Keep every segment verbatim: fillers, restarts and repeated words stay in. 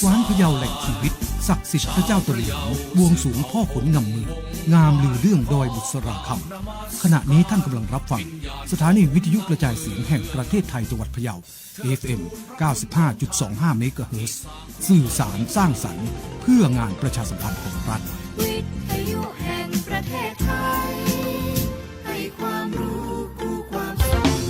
กว้านพะเยาแหล่งชีวิต ศักดิ์สิทธิ์พระเจ้าตนหลวง บวงสรวงพ่อขุนงำเมือง งามลือเรื่องดอยบุษราคำ ขณะนี้ท่านกำลังรับฟัง สถานีวิทยุกระจายเสียงแห่งประเทศไทย จังหวัดพะเยา เอฟเอ็ม เก้าสิบห้าจุดสองห้า เมกะเฮิรตซ์ สื่อสารสร้างสรรค์ เพื่องานประชาสัมพันธ์ของรัฐ วิทยุแห่งประเทศไทย ให้ความรู้คู่ความสนุก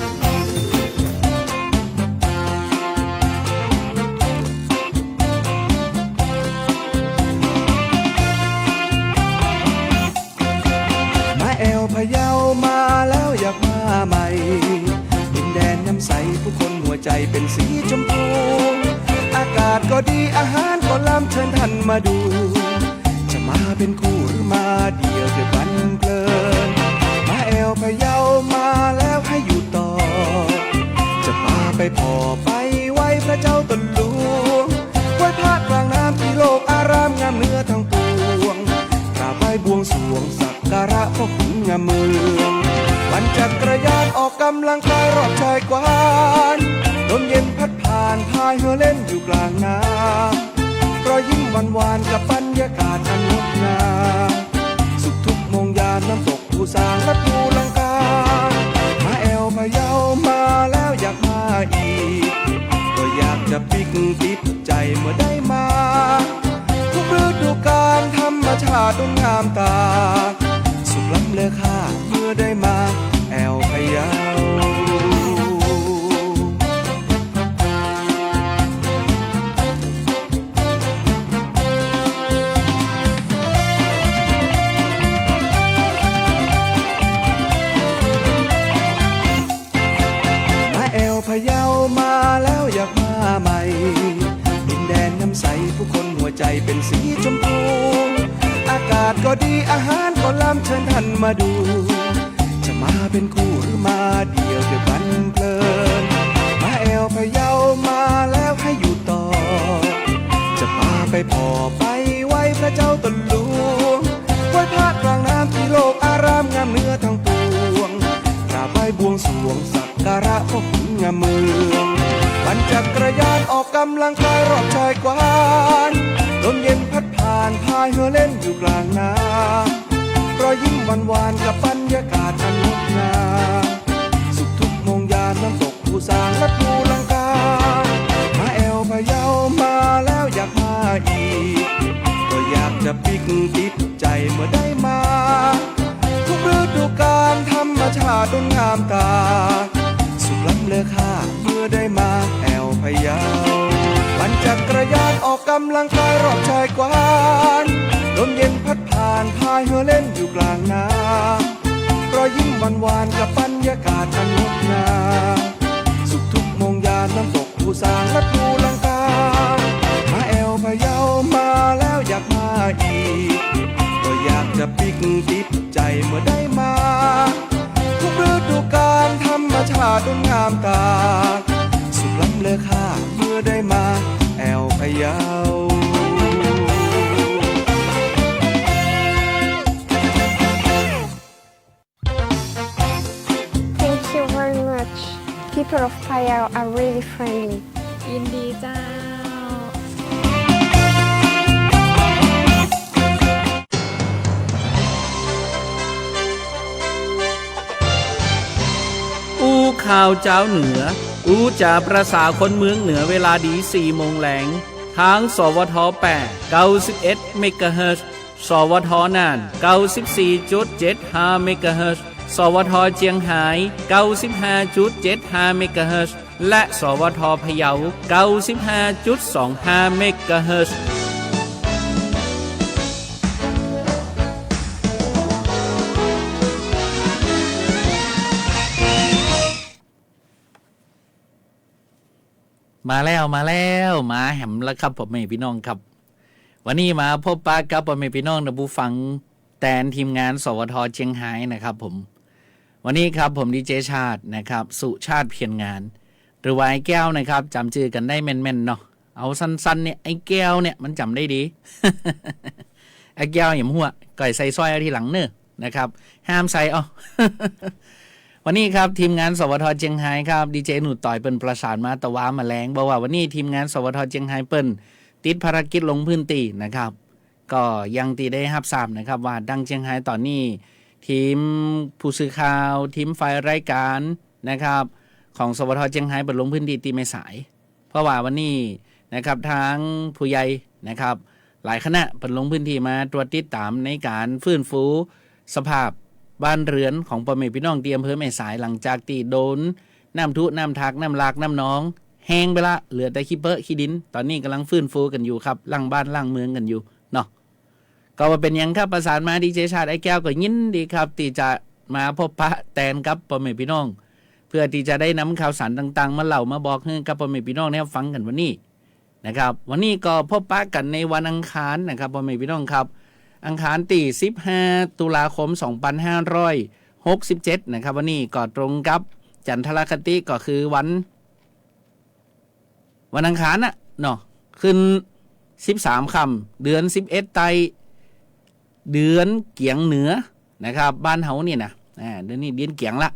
มาแอ่วพะเยามาแล้วอยากมาใหม่ ดินแดนน้ำใสผู้คนหัวใจเป็นสีชมพู อากาศก็ดีอาหารก็ล้ำเชิญท่านมาดู จะมาเป็นคู่หรือมาเดี่ยวเที่ยวกันเพลิน มาแอ่วพะเยามาแล้วให้อยู่ต่อ จะพาไปผ่อไปไหว้พระเจ้าตนหลวง ไหว้พระกลางน้ำที่โลกอารามงามเหนือทั้งปวง กราบไหว้บวงสรวงสักการะพ่อขุนงามเมือง ปั่นจักรยานออกกำลังกายรอบชายกว้าน ลมเย็นพัดผ่านพายเฮือเล่นอยู่กลางน้ำ รอยยิ้มหวานๆกับบรรยากาศอันงดงาม สุขทุกโมงยามน้ำตกภูซางและภูลังกา มาแอ่วพะเยามาแล้วอยากมาอีก ก็อยากจะปิ๊กติดใจเมื่อได้มา ทุกฤดูกาลธรรมชาติงดงามตา สุขล้ำเลอค่าเมื่อได้มาแอ่วพะเยา มาแอ่วพะเยามาแล้วอยากมาใหม่ ดินแดนน้ำใสผู้คนหัวใจเป็นสีชมพู อากาศก็ดีอาหารก็ล้ำเชิญท่านมาดู จะมาเป็นคู่หรือมาเดี่ยวเที่ยวกันเพลิน มาแอ่วพะเยามาแล้วให้อยู่ต่อ จะพาไปผ่อไปไหว้พระเจ้าตนหลวง ไหว้พระกลางน้ำที่โลกอารามงามเหนือทั้งปวง กราบไหว้บวงสรวงสักการะพ่อขุนงามเมือง ปั่นจักรยานออกกำลังกายรอบชายกว้าน ลมเย็นพัดผ่านพายเฮือเล่นอยู่กลางน้ำ รอยยิ้มหวานๆกับบรรยากาศอันงดงาม สุขทุกโมงยามน้ำตกภูซางและภูลังกา มาแอ่วพะเยามาแล้วอยากมาอีก ก็อยากจะปิ๊กติดใจเมื่อได้มา ทุกฤดูกาลธรรมชาติงดงามตา สุขล้ำเลอค่าเมื่อได้มาแอ่วพะเยา ปั่นจักรยานออกกำลังกายรอบชายกว้าน ลมเย็นพัดผ่านพายเฮือเล่นอยู่กลางน้ำ รอยยิ้มหวานๆกับบรรยากาศอันงดงาม สุขทุกโมงยามน้ำตกภูซางและภูลังกา มาแอ่วพะเยามาแล้วอยากมาอีก ก็อยากจะปิ๊กติดใจเมื่อได้มา ทุกฤดูกาลธรรมชาติงดงามตา สุขล้ำเลอค่าเมื่อได้มาแอ่วพะเยา Thank you very much. People of Payao are really friendly. ยินดีเจ้า อู้ข่าวจาวเหนือ อู้จ๋าประสาคนเมืองเหนือเวลาดีสี่โมงแลง ทาง สวท แปด เก้าสิบเอ็ด เมกะเฮิรตซ์ สวท น่าน เก้าสิบสี่จุดเจ็ดห้า เมกะเฮิรตซ์ สวท เจียงฮาย เก้าสิบห้าจุดเจ็ดห้า เมกะเฮิรตซ์ และ สวท พะเยา เก้าสิบห้าจุดสองห้า เมกะเฮิรตซ์ มาแล้ว มาแล้ว มาแหมแล้วครับ พ่อแม่พี่น้องครับ วันนี้มาพบปะกับพ่อแม่พี่น้องท่านผู้ฟัง แตนทีมงาน สวท เจียงฮายนะครับผม วันนี้ครับผม ดีเจ ชาตินะครับ สุชาติเพียรงาน หรือว่าไอ้แก้วนะครับ จ๋ำจื้อกั๋นได้แม่นๆ เนาะ เอาสั้นๆ เนี่ย ไอ้แก้วเนี่ยมันจ๋ำได้ดี ไอ้แก้วหยำหัว ก่อยใส่สร้อยเอาทีหลังเน่อนะครับ ห้ามใส่อ้อ วันนี้ครับ ทีมงาน สวท เจียงฮายครับ ดีเจหนูต่อยเปิ้นประสานมาตะวามาแลง บอกว่าวันนี้ทีมงาน สวท เจียงฮายเปิ้นติดภารกิจลงพื้นที่นะครับ ก็อย่างตี้ได้ฮับทราบนะครับ ว่าตังเจียงฮายต๋อนนี้ ทีมผู้สื่อข่าว ทีมฝ่ายรายการนะครับ ของ สวท เจียงฮายเปิ้นลงพื้นที่ตี้แม่สาย เพราะว่าวันนี้นะครับ ตางผู้ใหญ่นะครับ หลายคณะเปิ้นลงพื้นที่มาตรวจติดต๋ามในก๋านฟื้นฟูสภาพบ้านเรือนของป้อแม่ปี้น้องตี้อำเภอแม่สาย หลังจากตี้โดนน้ำทุ น้ำทาก น้ำหลาก น้ำหนอง แห้งไปละ เหลือแต่ขี้เปอะขี้ดิน ต๋อนนี้ก่ำลังฟื้นฟูกั๋นอยู่ครับ ล้างบ้านล้างเมืองกั๋นอยู่เนาะ ก็บ่าเป๋นหยังครับ ประสานมาดีเจชาติ ไอ้แก้ว ก็ยินดีครับ ตี้จะมาพบปะแตนกับป้อแม่ปี้น้อง เปื้อตี้จะได้นำข่าวสารต่างๆ มาเล่ามาบอกหื้อกับป้อแม่ปี้น้องได้ฟังกั๋นวันนี้นะครับ วันนี้ก็พบปะกั๋นในวันอังคารนะครับ ป้อแม่ปี้น้องครับ อังคารตี้ สิบห้า ตุลาคม สองปันห้าร้อยหกสิบเจ็ด นะครับ วันนี้ก็ตรงกับจันทรคติ ก็คือวัน วันอังคารน่ะเนาะ ขึ้น สิบสามค่ำ เดือน สิบเอ็ด ใต้ เดือนเกียงเหนือนะครับ บ้านเฮานี่นะ อ่า เดือนนี้เดือนเกียงละ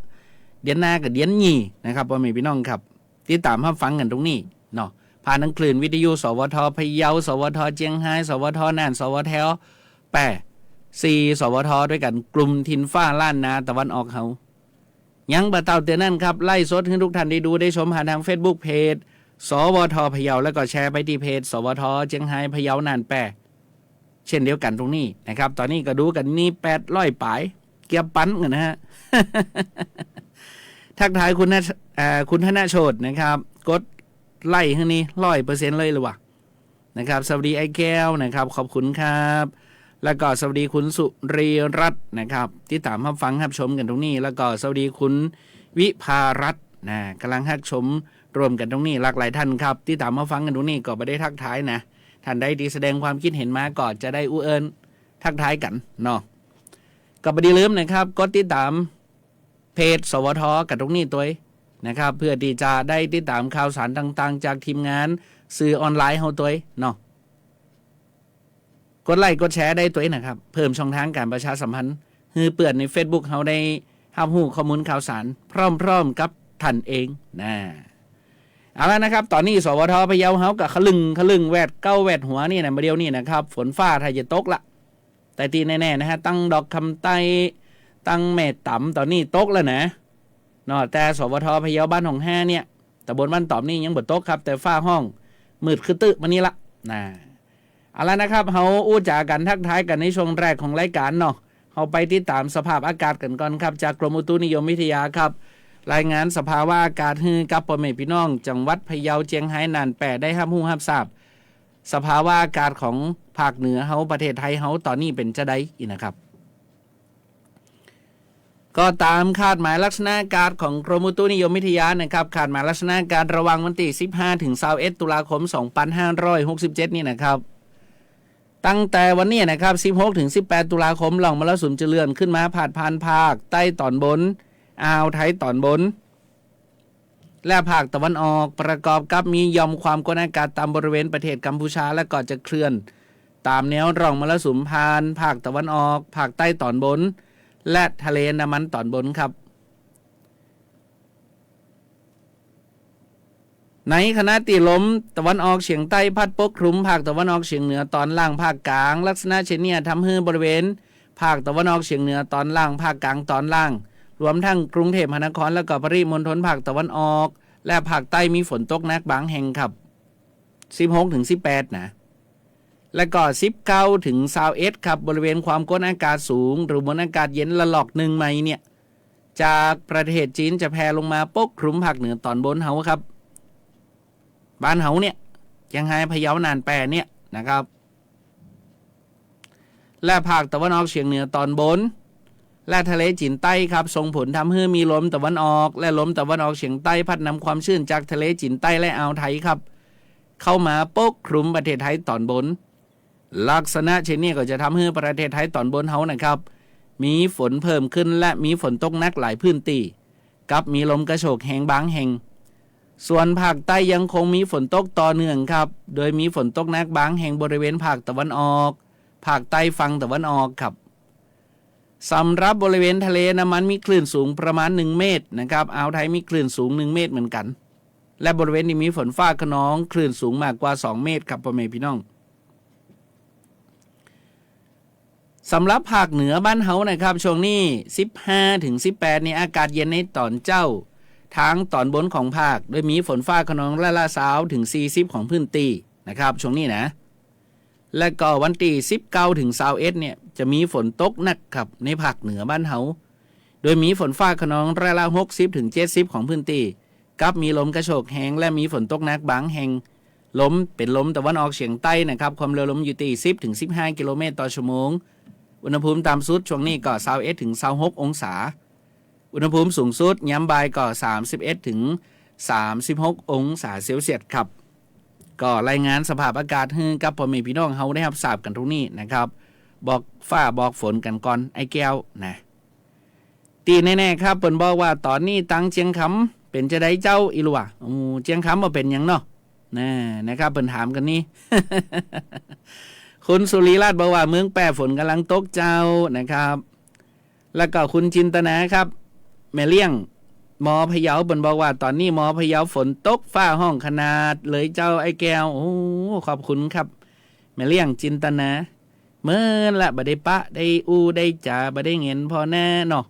เดือนหน้าก็เดือนยี่นะครับ ป้อแม่ปี้น้องครับ ติดต๋ามฮับฟังกั๋นตรงนี้เนาะ ผ่านทางคลื่นวิทยุ สวท พะเยา สวท เจียงฮาย สวท น่าน สวท แป้ สี่ สวท ตวยกั๋น กลุ่มถิ่นฟ้าล้านนาตะวันออกเฮา ยังบ่เต้าเตื้อนั้นครับ ไลฟ์สดหื้อทุกท่านได้ดูได้ชมผ่านทางเฟซบุ๊กเพจ สวท พะเยา แล้วก็แชร์ไปตี้เพจ สวท เจียงฮาย พะเยา น่าน แป้ เช่นเดียวกั๋นตรงนี้นะครับ ต๋อนนี้ก็ดูกั๋นนี่ แปดร้อยป๋าย เกือบปันกั๋นนะฮะ ทักทายคุณนะ เอ่อ คุณธนโชตินะครับ กดไลค์หื้อนี่ ร้อยเปอร์เซ็นต์ เลยหรือวะ นะครับ สวัสดีไอ้แก้วนะครับ ขอบคุณครับ แล้วก็สวัสดีคุณสุรีรัตน์นะครับ ติดต๋ามฮับฟังฮับชมกั๋นตรงนี้ แล้วก็สวัสดีคุณวิภารัตน์นะ ก่ำลังฮับชมร่วมกั๋นตรงนี้ หลากหลายท่านครับ ติดต๋ามฮับฟังกั๋นตรงนี้ ก็บ่ได้ทักทายนะ ท่านใดตี้แสดงความคิดเห็นมาก็จะได้อู้เอิ้นทักทายกั๋นเนาะ ก็บ่ดีลืมนะครับ กดติดต๋าม เพจ สวท กั๋นตรงนี้ตวยนะครับ เปื้อตี้จะได้ติดต๋ามข่าวสารต่างๆ จากทีมงานสื่อออนไลน์เฮาตวยเนาะ กดไลค์กดแชร์ได้ตวยนะครับ เพิ่มช่องทางก๋านประชาสัมพันธ์ หื้อเปื้อนในเฟซบุ๊กเฮาได้ฮับฮู้ข้อมูลข่าวสารพร้อมๆ กับท่านเองนะ เอาละนะครับ ต๋อนนี้ สวท พะเยาเฮาก็ขะลึ่งขะลึ่งแวดเก๊าแวดหัวนี่นะ บ่าเดี่ยวนี้นะครับ ฝนฟ้าถ้าจะตกละ แต่ตี้แน่ๆ นะฮะ ตังดอกคำใต้ ตังแม่ต๋ำ ต๋อนนี้ตกแล้วนะ เนาะ แต่ สวท พะเยาบ้านหนองฮาเนี่ย ต๋ำบลบ้านต๋อมนี่ยังบ่ตกครับ แต่ฟ้าฮ้อง มืดคือตึ๊มานี่ละ นะ เอาละนะครับ เฮาอู้จ๋ากั๋นทักทายกั๋นในช่วงแรกของรายก๋านเนาะ เฮาไปติดต๋ามสภาพอากาศกั๋นก่อนครับ จากกรมอุตุนิยมวิทยาครับ รายงานสภาวะอากาศหื้อกับป้อแม่ปี้น้อง จังหวัดพะเยา เจียงฮาย น่าน แป้ ได้ฮับฮู้ฮับทราบ สภาวะอากาศของภาคเหนือเฮา ประเทศไทยเฮา ต๋อนนี้เป๋นจาใดอี้นะครับ ก็ต๋ามคาดหมายลักษณะอากาศของกรมอุตุนิยมวิทยานะครับ คาดหมายลักษณะอากาศระหว่างวันตี้ สิบห้า ถึง ซาวเอ็ด ตุลาคม สองปันห้าร้อยหกสิบเจ็ด นี่นะครับ ตั้งแต่วันนี้นะครับ สิบหก ถึง สิบแปด ตุลาคม ร่องมรสุมจะเลื่อนขึ้นมาพาดผ่านภาคใต้ต๋อนบน อ่าวไทยต๋อนบน และภาคตะวันออก ประกอบกับมีหย่อมความกดอากาศต่ำบริเวณประเทศกัมพูชา และก็จะเคลื่อนต๋ามแนวร่องมรสุมผ่านภาคตะวันออก ภาคใต้ต๋อนบน และทะเลอันดามันต๋อนบนครับ ในขณะตี้ลมตะวันออกเฉียงใต้พัดปกคลุมภาคตะวันออกเฉียงเหนือตอนล่างภาคกลาง ลักษณะเช่นเนี้ยทำหื้อบริเวณภาคตะวันออกเฉียงเหนือตอนล่าง ภาคกลางตอนล่าง รวมทั้งกรุงเทพมหานครและก็ปริมณฑลภาคตะวันออก และภาคใต้มีฝนตกหนักบางแห่งครับ สิบหก ถึง สิบแปด นะ และก็ สิบเก้า ถึง ซาวเอ็ด ครับ บริเวณความกดอากาศสูง หรือมวลอากาศเย็นระลอกหนึ่งใหม่เนี่ย จากประเทศจีนจะแผ่ลงมาปกคลุมภาคเหนือตอนบนเฮาครับ บ้านเฮาเนี่ย เจียงฮาย พะเยา น่าน แป้ เนี่ยนะครับ และภาคตะวันออกเฉียงเหนือตอนบน และทะเลจีนใต้ครับ ส่งผลทำหื้อมีลมตะวันออก และลมตะวันออกเฉียงใต้พัดนำความชื้นจากทะเลจีนใต้และอ่าวไทยครับ เข้ามาปกคลุมประเทศไทยตอนบน ลักษณะเช่นนี้ก็จะทำหื้อประเทศไทยตอนบนเฮานะครับ มีฝนเพิ่มขึ้นและมีฝนตกหนักหลายพื้นตี้ กับมีลมกระโชกแฮงบางแห่ง ส่วนภาคใต้ยังคงมีฝนตกต่อเนื่องครับ โดยมีฝนตกหนักบางแห่งบริเวณภาคตะวันออก ภาคใต้ฝั่งตะวันออกครับ สำหรับบริเวณทะเลน้ำมันมีคลื่นสูงประมาณหนึ่งเมตรนะครับ อ่าวไทยมีคลื่นสูงหนึ่งเมตรเหมือนกั๋น และบริเวณตี้มีฝนฟ้าคะนองคลื่นสูงมากกว่าสองเมตรครับป้อแม่ปี้น้อง สำหรับภาคเหนือบ้านเฮานะครับ ช่วงนี้สิบห้าเถิงสิบแปดนี่อากาศเย็นในต๋อนเจ๊า ตางต๋อนบนของภาค โดยมีฝนฟ้าคะนองร้อยละซาวเถิงสี่สิบของพื้นตี้นะครับ ช่วงนี้นะ และก็วันตี้สิบเก้าเถิงซาวเอ็ดเนี่ย จะมีฝนตกหนักครับ ในภาคเหนือบ้านเฮา โดยมีฝนฟ้าคะนองร้อยละหกสิบเถิงเจ็ดสิบของพื้นตี้ กับมีลมกระโชกแฮง และมีฝนตกหนักบางแห่ง ลมเป๋นลมตะวันออกเฉียงใต้นะครับ ความเร็วลมอยู่ตี้สิบเถิงสิบห้ากิโลเมตรต่อชั่วโมง อุณหภูมิต่ำสุดช่วงนี้ก็ซาวเอ็ดเถิงซาวหกองศา อุณหภูมิสูงสุดยามบ่ายก็สามสิบเอ็ดเถิงสามสิบหกองศาเซลเซียสครับ ก็รายงานสภาพอากาศหื้อกับป้อแม่ปี้น้องเฮาได้ฮับทราบกั๋นตรงนี้นะครับ บอกฟ้าบอกฝนกั๋นก่อนไอ้แก้วนะ ตี้แน่ๆครับ เปิ้นบอกว่าต๋อนนี้ตังเจียงคำเป๋นจาใดเจ้า อีหลัว โอ้ เจียงคำบ่เป๋นหยังเนาะ นะ นะครับ เปิ้นถามกั๋นนี่ คุณสุริราชบอกว่าเมืองแป้ฝนก่ำลังตกเจ้านะครับ แล้วก็คุณจินตนาครับ แม่เลี้ยง มอ พะเยา เปิ้นบอกว่าต๋อนนี้มอ พะเยาฝนตกฟ้าฮ้องขนาดเลยเจ้าไอ้แก้ว โอ้ ขอบคุณครับ แม่เลี้ยงจินตนา เมินละ บ่ได้ปะได้อู้ได้จ๋า บ่ได้เหงนผ่อหน้าเนาะ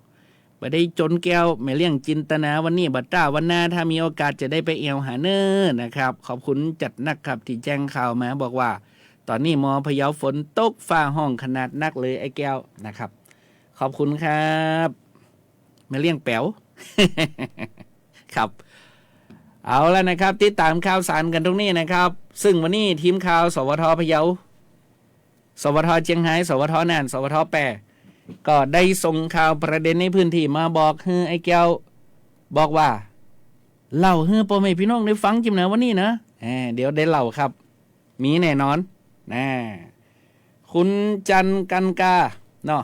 บ่ได้จนแก้ว แม่เลี้ยงจินตนา วันนี้บ่ต้า วันหน้าถ้ามีโอกาสจะได้ไปแอ่วหาเน้อนะครับ ขอบคุณจัดนักครับตี้แจ้งข่าวมา บอกว่าต๋อนนี้มอ พะเยาฝนตกฟ้าฮ้องขนาดนักเลยไอ้แก้วนะครับ ขอบคุณครับ แม่เลี้ยงแป๋ว ครับ เอาละนะครับ ติดต๋ามข่าวสารกั๋นตรงนี้นะครับ ซึ่งวันนี้ทีมข่าว สวท พะเยา สวท เจียงฮาย สวท น่าน สวท แป้ ก็ได้ส่งข่าวประเด็นในพื้นตี้มาบอกหื้อไอ้แก้ว บอกว่า เล่าหื้อป้อแม่ปี้น้องได้ฟังจิมนะวันนี้นะ แหม เดี๋ยวได้เล่าครับ มีแน่นอน นะ คุณจันทร์กันกา เนาะ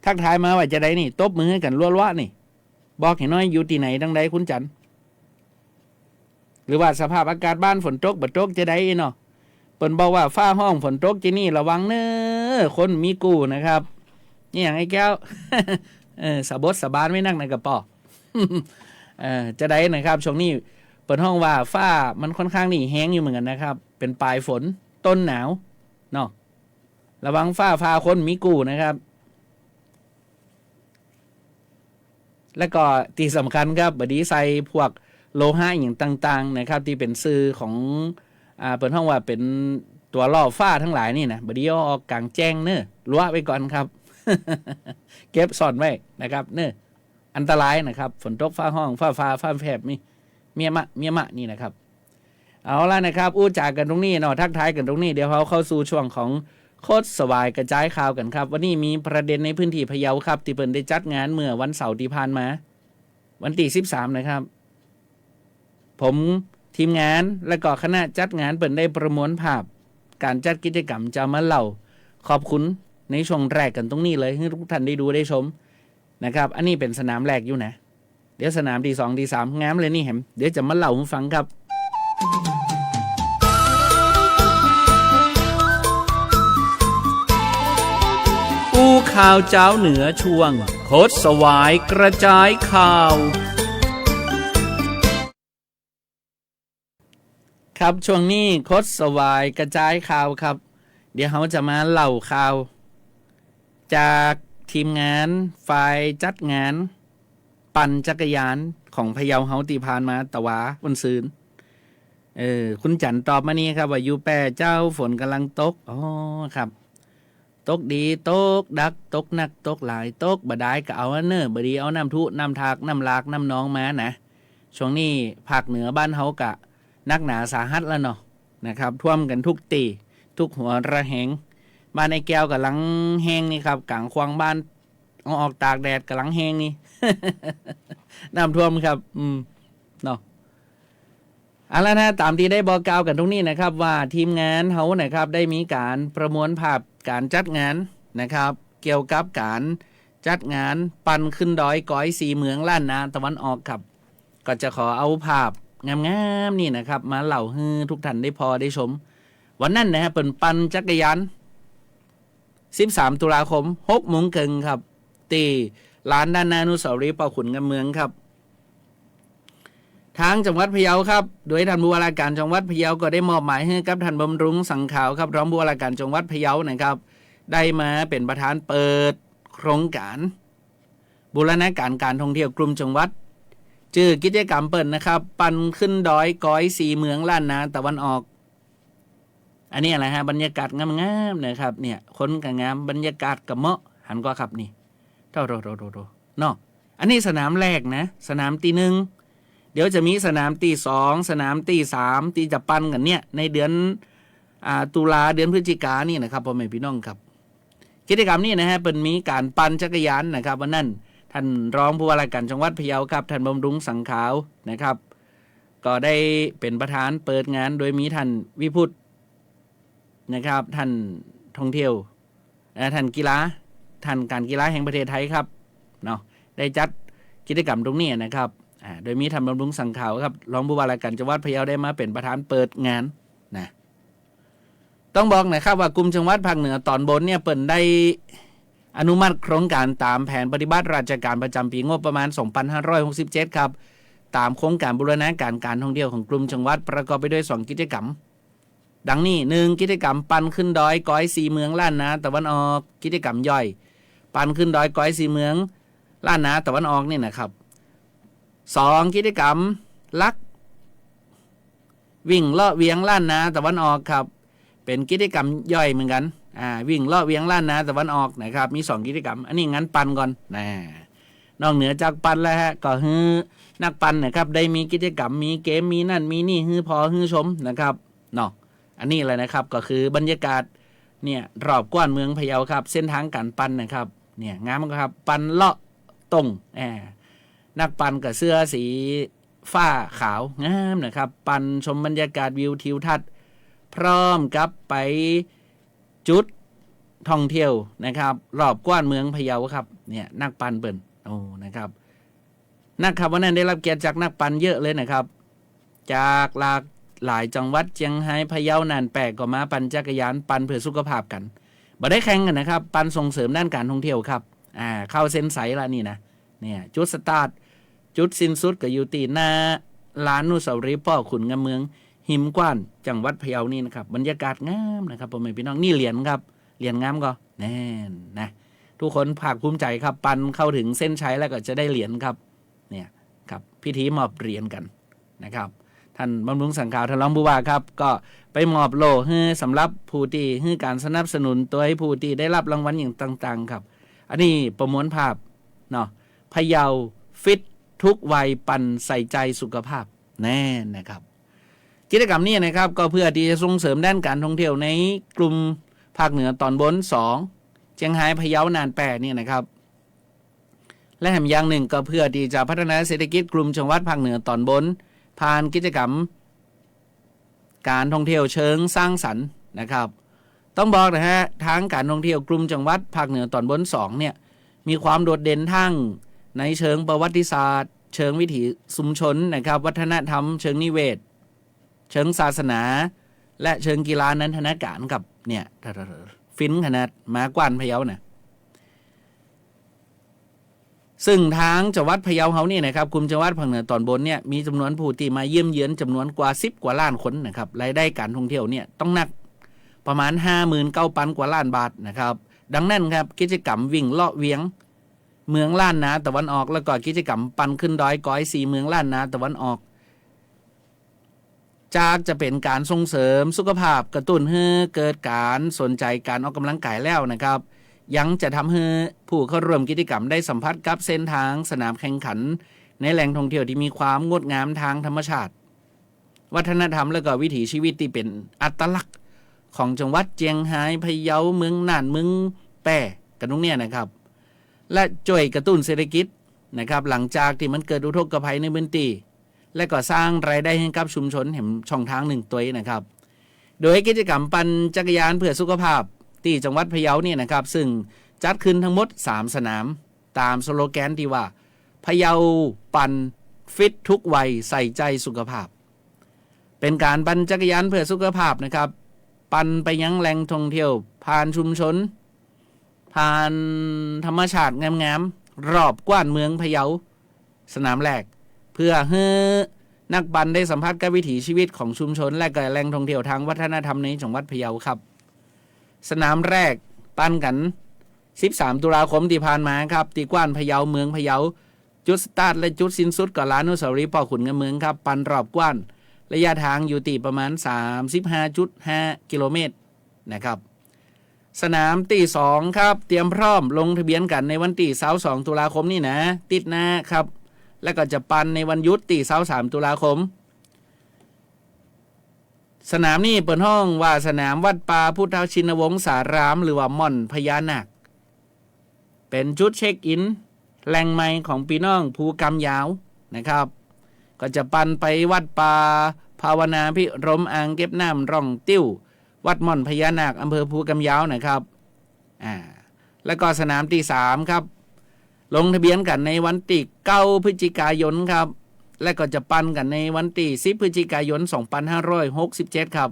ทักทายมาว่าจาใดนี่ ตบมือหื้อกั๋นลัวๆ นี่ บอกหื้อหน้อย อยู่ตี้ไหนตังใดคุณจันทร์ หรือว่าสภาพอากาศบ้านฝนตกบ่ตกจาใดเนาะ เปิ้นบอกว่าฟ้าฮ้องฝนตกตี้นี่ระวังเน้อ คนมีกู้นะครับ นี่หยังไอ้แก้ว เออ สะบดสะบานไว้นักในกระป๋อ เออ จาใดนะครับ ช่วงนี้เปิ้นฮ้องว่าฟ้ามันค่อนข้างนี่แฮงอยู่เหมือนกั๋นนะครับ เป๋นปลายฝน ต้นหนาว เนาะ ระวังฟ้าผ่าคนมีกู้นะครับ แล้วก็ตี้สำคัญครับ บ่ดีใส่พวกโลหะหยังต่างๆ นะครับ ตี้เป๋นซื่อของ อ่า เปิ้นฮ้องว่าเป๋นตั๋วล่อฟ้าตังหลายนี่นะ บ่ดีเอาออกก๋างแจ้งเน้อ ลัวไว้ก่อนครับ เก็บซ่อนไว้นะครับ เน้อ อันตรายนะครับ ฝนตกฟ้าฮ้อง ฟ้าผ่า ฟ้าแผบนี่ เมียมะ เมียมะนี่นะครับ เอาละนะครับ อู้จ๋ากั๋นตรงนี้เนาะ ทักทายกั๋นตรงนี้ เดี๋ยวเฮาเข้าสู่ช่วงของคดสวายกระจายข่าวกั๋นครับ วันนี้มีประเด็นในพื้นตี้พะเยาครับ ตี้เปิ้นได้จัดงานเมื่อวันเสาร์ตี้ผ่านมา วันตี้สิบสามนะครับ ผม ทีมงาน และก็คณะจัดงานเปิ้นได้ประมวลภาพก๋านจัดกิจกรรมจะมาเล่าขอบคุณในช่วงแรกกั๋นตรงนี้เลย หื้อทุกท่านได้ดูได้ชมนะครับ อันนี้เป๋นสนามแรกอยู่นะ เดี๋ยวสนามตี้สองตี้สาม งามเลยนี่แหม เดี๋ยวจะมาเล่าหื้อฟังครับ อู้ข่าวจาวเหนือช่วงคดสวายกระจายข่าว ครับ ช่วงนี้คดสวายกระจายข่าวครับ เดี๋ยวเฮาจะมาเล่าข่าว จากทีมงานฝ่ายจัดงานปั่นจักรยานของพะเยาเฮาตี้ผ่านมาตะหวาวันซืน เออ คุณจันทร์ตอบมานี่ครับ ว่าอยู่แป้เจ้าฝนก่ำลังตก อ๋อ ครับ ตกดี ตกดัก ตกนัก ตกหลาย ตกบ่ดายก็เอาอันเน้อ บ่ดีเอาน้ำทุ น้ำทาก น้ำหลาก น้ำหนองมานะ ช่วงนี้ภาคเหนือบ้านเฮากะหนักหนาสาหัสแล้วเนาะ นะครับ ท่วมกั๋นทุกตี้ ทุกหัวระแหง บ้านไอ้แก้วก่ำลังแห้งนี่ครับ ก๋างขวางบ้าน เอาออกตากแดดก่ำลังแห้งนี่ น้ำท่วมครับ อืม เนาะ เอาละนะ ต๋ามตี้ได้บอกกล่าวกั๋นตรงนี้นะครับ ว่าทีมงานเฮานะครับ ได้มีก๋านประมวลภาพก๋านจัดงานนะครับ เกี่ยวกับก๋านจัดงานปั่นขึ้นดอยก๋อยสีเมืองล้านนาตะวันออกครับ ก็จะขอเอาภาพงามๆ นี่นะครับ มาเล่าหื้อทุกท่านได้ผ่อได้ชม วันนั้นนะฮะ เปิ้นปั่นจักรยาน สิบสามตุลาคม หกโมงเกิ่งครับ ตี้ลานด้านหน้าอนุสาวรีย์ป้อขุนงามเมืองครับ ตางจังหวัดพะเยาครับ โดยท่านผู้ว่าราชการจังหวัดพะเยาก็ได้มอบหมายหื้อกับท่านบำรุงสังขาวครับ รองผู้ว่าราชการจังหวัดพะเยานะครับ ได้มาเป๋นประธานเปิดโครงก๋านบูรณาก๋านก๋านท่องเที่ยวกลุ่มจังหวัด จื้อกิจก๋รรมเปิ้นนะครับ ปั่นขึ้นดอยกอยสีเมืองล้านนาตะวันออก อันนี้อะไรฮะ บรรยากาศงามๆ นะครับ เนี่ย คนก็งาม บรรยากาศก็เหมาะ หันก่อครับนี่ โถ่ๆๆๆๆ เนาะ อันนี้สนามแรกนะ สนามตี้หนึ่ง เดี๋ยวจะมีสนามตี้สอง สนามตี้สาม ตี้จะปั่นกั๋นเนี่ย ในเดือน อ่า ตุลา เดือนพฤศจิกานี่นะครับ ป้อแม่ปี้น้องครับ กิจก๋รรมนี้นะฮะ เปิ้นมีก๋านปั่นจักรยานนะครับ วันนั้นท่านรองผู้ว่าราชการจังหวัดพะเยาครับ ท่านบำรุงสังขาวนะครับ ก็ได้เป๋นประธานเปิดงาน โดยมีท่านวิพุต นะครับ ท่านท่องเที่ยว เอ่อ ท่านกีฬา ท่านก๋านกีฬาแห่งประเทศไทยครับ เนาะ ได้จัดกิจก๋รรมตรงนี้นะครับ อ่า โดยมีท่านบำรุงสังขาวครับ รองผู้ว่าราชการจังหวัดพะเยาได้มาเป๋นประธานเปิดงานนะ ต้องบอกนะครับว่ากลุ่มจังหวัดภาคเหนือต๋อนบนเนี่ย เปิ้นได้อนุมัติโครงก๋านต๋ามแผนปฏิบัติราชการประจ๋ำปี๋งบประมาณสองพันห้าร้อยหกสิบเจ็ดครับ ต๋ามโครงก๋านบูรณาก๋านก๋านท่องเที่ยวของกลุ่มจังหวัด ประกอบไปด้วยสองกิจก๋รรม ดังนี้ หนึ่ง กิจก๋รรมปั่นขึ้นดอยกอยสีเมืองล้านนาตะวันออก กิจก๋รรมย่อย ปั่นขึ้นดอยกอยสีเมืองล้านนาตะวันออกนี่นะครับ สอง กิจก๋รรมหลัก วิ่งเลาะเวียงล้านนาตะวันออกครับ เป๋นกิจก๋รรมย่อยเหมือนกั๋น อ่า วิ่งเลาะเวียงล้านนาตะวันออกนะครับ มีสองกิจก๋รรม อันนี้งานปั่นก่อนนะ นอกเหนือจากปั่นแล้วฮะ ก็หื้อนักปั่นนะครับ ได้มีกิจก๋รรม มีเกม มีนั่น มีนี่ หื้อผ่อ หื้อชมนะครับ เนาะ อันนี้แหละนะครับ ก็คือบรรยากาศ เนี่ย รอบก้านเมืองพะเยาครับ เส้นตางก๋านปั่นนะครับ เนี่ย งามครับ ปั่นเลาะตง แหม นักปั่นก็เสื้อสีฟ้าขาว งามนะครับ ปั่นชมบรรยากาศวิวทิวทัศน์ พร้อมกับไปจุดท่องเที่ยวนะครับ รอบก้านเมืองพะเยาครับ เนี่ย นักปั่นเปิ้น โอ้ นะครับ นักครับ วันนั้นได้รับเกียรติจากนักปั่นเยอะเลยนะครับ จากหลากหลายจังหวัด เจียงฮาย พะเยา น่าน แป้ ก็มาปั่นจักรยาน ปั่นเพื่อสุขภาพกั๋น บ่ได้แข่งกั๋นนะครับ ปั่นส่งเสริมด้านก๋านท่องเที่ยวครับ อ่า เข้าเส้นชัยละนี่นะ เนี่ย จุดสตาร์ท จุดสิ้นสุดก็อยู่ตี้หน้าลานอนุสาวรีย์ป้อขุนงามเมือง ฮิมกว้าน จังหวัดพะเยานี่นะครับ บรรยากาศงามนะครับ ป้อแม่ปี้น้อง นี่เหรียญครับ เหรียญงามก่อ แน่นนะ ทุกคนภาคภูมิใจ๋ครับ ปั่นเข้าเถิงเส้นชัยแล้วก็จะได้เหรียญครับ เนี่ยครับ พิธีมอบเหรียญกั๋นนะครับ ท่านบำรุงสังขาว ท่านรองผู้ว่าครับ ก็ไปมอบโล่หื้อสำหรับผู้ตี้หื้อก๋านสนับสนุนตวย ผู้ตี้ได้รับรางวัลอย่างต่างๆ ครับ อันนี้ประมวลภาพเนาะ พะเยาฟิตทุกวัย ปั่นใส่ใจ๋สุขภาพ แน่นนะครับ กิจก๋รรมนี้นะครับ ก็เพื่อตี้จะส่งเสริมด้านก๋านท่องเที่ยวในกลุ่มภาคเหนือต๋อนบนสอง เจียงฮาย พะเยา น่าน แป้ เนี่ยนะครับ และแหมอย่างนึ่งก็เพื่อตี้จะพัฒนาเศรษฐกิจกลุ่มจังหวัดภาคเหนือต๋อนบน ผ่านกิจก๋รรมก๋านท่องเที่ยวเชิงสร้างสรรค์นะครับ ต้องบอกนะฮะ ตางก๋านท่องเที่ยวกลุ่มจังหวัดภาคเหนือต๋อนบนสองเนี่ย มีความโดดเด่นตางในเชิงประวัติศาสตร์ เชิงวิถีชุมชนนะครับ วัฒนธรรม เชิงนิเวศ เชิงศาสนา และเชิงกีฬานันทนาก๋ารครับ เนี่ย ฟินขนาด มากว้านพะเยานะ ซึ่งตางจังหวัดพะเยาเฮานี่นะครับ กลุ่มจังหวัดภาคเหนือต๋อนบนเนี่ย มีจ๋ำนวนผู้ตี้มาเยี่ยมเยือนจ๋ำนวนกว่าสิบกว่าล้านคนนะครับ รายได้ก๋านท่องเที่ยวเนี่ยต้องนัก ประมาณห้าหมื่นเก้าปันกว่าล้านบาทนะครับ ดังนั้นครับ กิจก๋รรมวิ่งเลาะเวียงเมืองล้านนาตะวันออก แล้วก็กิจก๋รรมปั่นขึ้นดอยกอยสีเมืองล้านนาตะวันออก จากจะเป๋นก๋านส่งเสริมสุขภาพ กระตุ้นหื้อเกิดก๋านสนใจ๋ก๋านออกก๋ำลังก๋ายแล้วนะครับ ยังจะทำหื้อผู้เข้าร่วมกิจก๋รรมได้สัมผัสกับเส้นตางสนามแข่งขัน ในแหล่งท่องเที่ยวตี้มีความงดงามตางธรรมชาติ วัฒนธรรม และก็วิถีชีวิตตี้เป๋นอัตลักษณ์ของจังหวัดเจียงฮาย พะเยา เมืองน่าน เมืองแป้ กั๋นตรงเนี้ยนะครับ และจ้วยกระตุ้นเศรษฐกิจนะครับ หลังจากตี้มันเกิดอุทกภัยในพื้นตี้ และก็สร้างรายได้หื้อกับชุมชนแหมช่องตางนึ่งตวยนะครับ โดยกิจก๋รรมปั่นจักรยานเพื่อสุขภาพตี้จังหวัดพะเยาเนี่ยนะครับ ซึ่งจัดขึ้นตึงหมดสามสนาม ต๋ามสโลแกนตี้ว่า พะเยาปั่น ฟิตทุกวัย ใส่ใจ๋สุขภาพ เป๋นก๋านปั่นจักรยานเพื่อสุขภาพนะครับ ปั่นไปยังแหล่งท่องเที่ยว ผ่านชุมชน ผ่านธรรมชาติงามๆ รอบกว้านเมืองพะเยา สนามแรก เปื้อหื้อนักปั่นได้สัมผัสกับวิถีชีวิตของชุมชน และก็แหล่งท่องเที่ยวทางวัฒนธรรมในจังหวัดพะเยาครับ สนามแรกปั่นกั๋น สิบสาม ตุลาคมตี้ผ่านมาครับ ตี้กว้านพะเยา เมืองพะเยา จุดสตาร์ทและจุดสิ้นสุดก็ลานอนุสาวรีย์ป้อขุนงามเมืองครับ ปั่นรอบกว้าน ระยะทางอยู่ตี้ประมาณ สามสิบห้าจุดห้า กิโลเมตรนะครับ สนามตี้สองครับ เตรียมพร้อมลงทะเบียนกั๋นในวันตี้ ซาวสอง ตุลาคมนี่นะ ติ๊ดหน้าครับ และก็จะปั่นในวันหยุดตี้ ซาวสาม ตุลาคม สนามนี่เปิ้นฮ้องว่าสนามวัดป่าพุทธชินวงศาราม หรือว่าม่อนพญานาค เป๋นจุดเช็คอินแหล่งใหม่ของปี้น้องภูกำยาวนะครับ ก็จะปั่นไปวัดป่าภาวนาภิรมย์ อ่างเก็บน้ำร่องติ้ว วัดม่อนพญานาค อำเภอภูกำยาวนะครับ อ่า แล้วก็สนามตี้สามครับ ลงทะเบียนกั๋นในวันตี้ เก้า พฤศจิกายนครับ และก็จะปั่นกั๋นในวันตี้ สิบ พฤศจิกายน สองพันห้าร้อยหกสิบเจ็ดครับ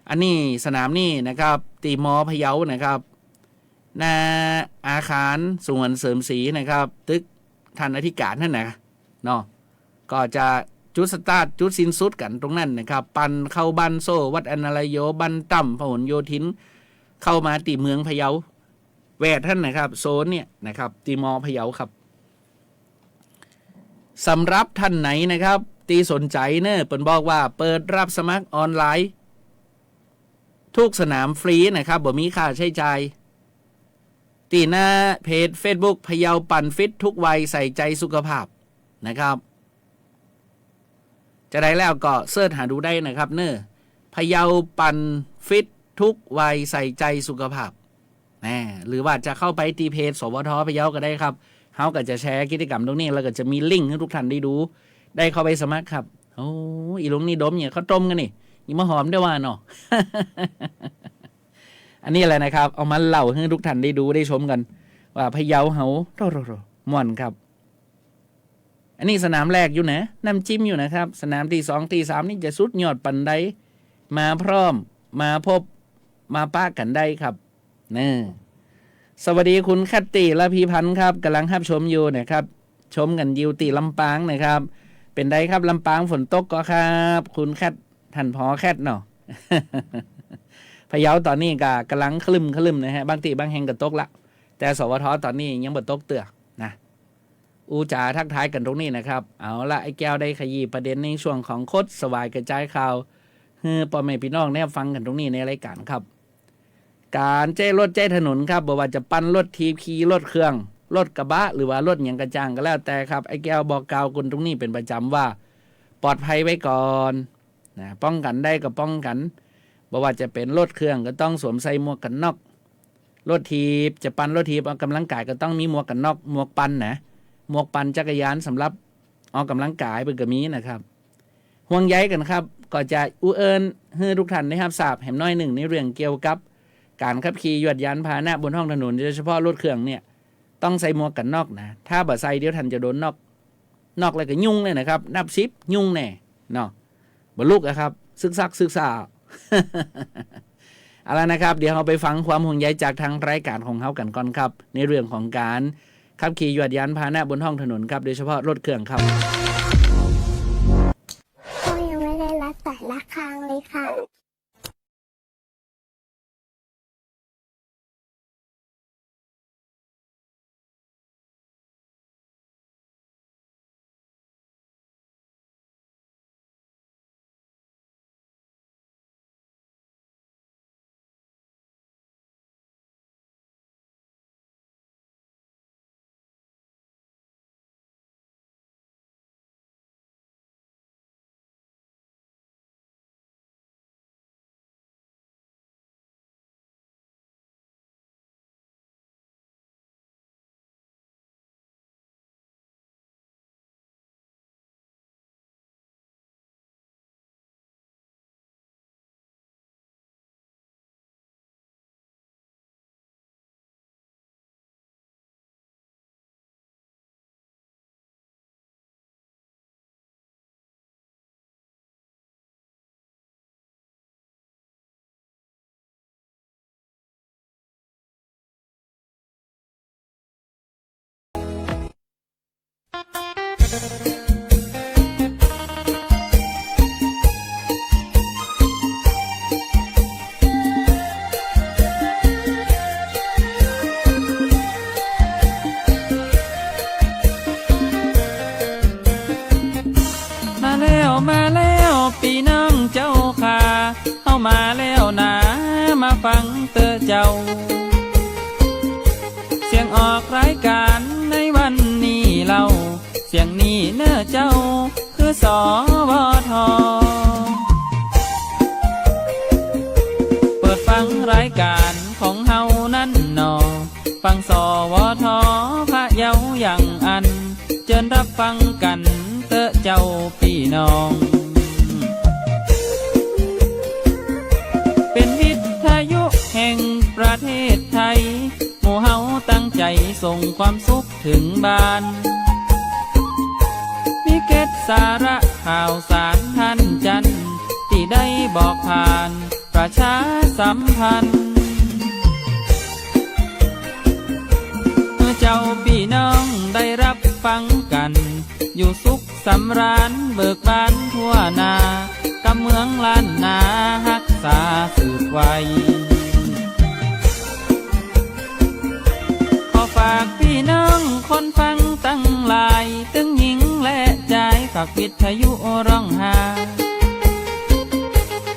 อันนี้สนามนี่นะครับ ตี้ ม.พะเยานะครับ หน้าอาคารสงวนเสริมศรีนะครับ ตึกท่านอธิการหั้นนะเนาะ ก็จะจุดสตาร์ทจุดสิ้นสุดกั๋นตรงนั้นนะครับ ปั่นเข้าบ้านโซ่ วัดอนารโย บ้านต่ำ พหลโยธิน เข้ามาตี้เมืองพะเยา แวดหั้นนะครับ โซนเนี่ยนะครับ ตี้ ม.พะเยาครับ สำหรับท่านไหนนะครับ ตี้สนใจ๋เน่อ เปิ้นบอกว่าเปิดรับสมัครออนไลน์ ทุกสนามฟรีนะครับ บ่มีค่าใจ๊จ่าย ตี้หน้าเพจเฟซบุ๊ก พะเยาปั่นฟิตทุกวัยใส่ใจสุขภาพนะครับ จะใดแล้วก็เสิร์ชหาดูได้นะครับเน่อ พะเยาปั่นฟิตทุกวัยใส่ใจสุขภาพ แหม หรือว่าจะเข้าไปตี้เพจ สวท. พะเยาก็ได้ครับ เฮาก็จะแชร์กิจกรรมตรงนี้ แล้วก็จะมีลิงก์หื้อทุกท่านได้ดู ได้เข้าไปสมัครครับ โอ้ อีลุงนี่ดมเนี่ยข้าวต้มกั๋นนี่ อีหมอหอมได้ว่าเนาะ อันนี้แหละนะครับ เอามาเล่าหื้อทุกท่านได้ดูได้ชมกั๋น ว่าพะเยาเฮา โถ่ๆๆ ม่วนครับ อันนี้สนามแรกอยู่นะ น้ำจิ้มอยู่นะครับ สนามตี้สองตี้สามนี่จะสุดยอดปานใด มาพร้อม มาพบ มาปะกั๋นได้ครับ เน่อ สวัสดีคุณแคทตี้ ละพีพันธ์ครับ ก๋ำลังฮับชมอยู่นะครับ ชมกั๋นอยู่ตี้ลำปางนะครับ เป๋นใดครับ ลำปางฝนตกก่อครับ คุณแคท ท่านผอแคทเนาะ พะเยาต๋อนนี้ก็ก๋ำลังครึ้มๆ นะฮะ บางตี้บางแห่งก็ตกละ แต่ สวท. ต๋อนนี้ยังบ่ตกเตื้อนะ อู้จ๋าทักทายกั๋นตรงนี้นะครับ เอาละ ไอ้แก้วได้ขยี้ประเด็นในช่วงของคดสวายกระจายข่าว หื้อป้อแม่ปี้น้องได้ฟังกั๋นตรงนี้ในรายก๋านครับ ก๋านใจ๊รถใจ๊ถนนครับ บ่ว่าจะปั่นรถถีบ ขี่รถเครื่อง รถกระบะ หรือว่ารถหยังกระจ่างก็แล้วแต่ครับ ไอ้แก้วบอกกล่าวคนตรงนี้เป๋นประจ๋ำว่า ปลอดภัยไว้ก่อนนะ ป้องกั๋นได้ก็ป้องกั๋น บ่ว่าจะเป๋นรถเครื่องก็ต้องสวมใส่หมวกกั๋นน็อก รถถีบ จะปั่นรถถีบออกก๋ำลังก๋ายก็ต้องมีหมวกกั๋นน็อก หมวกปั่นนะ หมวกปั่นจักรยานสำหรับออกก๋ำลังก๋ายเปิ้นก็มีนะครับ ห่วงใยกั๋นครับ ก็จะอู้เอิ้นหื้อทุกท่านได้ฮับทราบแหมน้อยนึ่งในเรื่องเกี่ยวกับก๋านขับขี่ยวดยานพาหนะบนท้องถนน โดยเฉพาะรถเครื่องเนี่ย ต้องใส่หมวกกั๋นน็อกนะ ถ้าบ่ใส่เดี๋ยวท่านจะโดนน็อก น็อกแล้วก็ยุ่งเลยนะครับ นับสิบ ยุ่งแน่เนาะ บ่ลุกอะครับ สึกซักสึกซ่า เอาละนะครับ เดี๋ยวเฮาไปฟังความห่วงใยจากทางรายก๋านของเฮากั๋นก่อนครับ ในเรื่องของก๋านขับขี่ยวดยานพาหนะบนท้องถนนครับ โดยเฉพาะรถเครื่องครับ ก็ยังไม่ได้รับสายระฆังเลยค่ะ มาแล้วนา มาฟังเต๊อะเจ้า เสียงออกรายก๋านในวันนี้เล่า เสียงนี้เน่อเจ้า คือ สวท. เปิดฟังรายก๋านของเฮานั้นหนอ ฟัง สวท พะเยาอย่างอั้น เจิญฮับฟังกั๋นเต๊อะเจ้าปี้น้อง เป๋นวิทยุแห่งประเทศไทย หมู่เฮาตั้งใจ๋ส่งความสุขเถิงบ้าน มีเกร็ดสาระข่าวสารทันจันทร์ ตี้ได้บอกผ่านประชาสัมพันธ์ หื้อเจ้าปี้น้องได้ฮับฟังกั๋น อยู่สุขสำราญเบิกบานทั่วหน้า กำเมืองล้านนาฮักษาสืบไว้ ขอฝากปี้น้องคนฟังตังหลาย ตึงญิงและจาย ฝากวิทยุร้องหา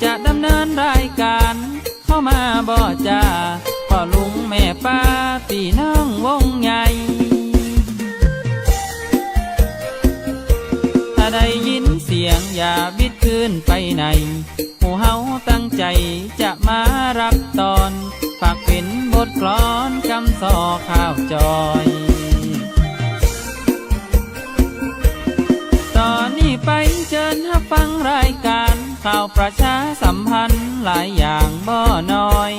จะดำเนินรายก๋านเข้ามาบ่จ้า ป้อลุงแม่ป้าปี้น้องวงใหญ่ ถ้าได้ยินเสียงอย่าบิดคืนไปไหน หมู่เฮาตั้งใจ๋จะมาฮับตอน ฝากเป๋นบทกลอนกำซอข่าวจอย ต่อนี้ไปเจิญฮับฟังรายก๋าน ข่าวประชาสัมพันธ์หลายอย่างบ่น้อย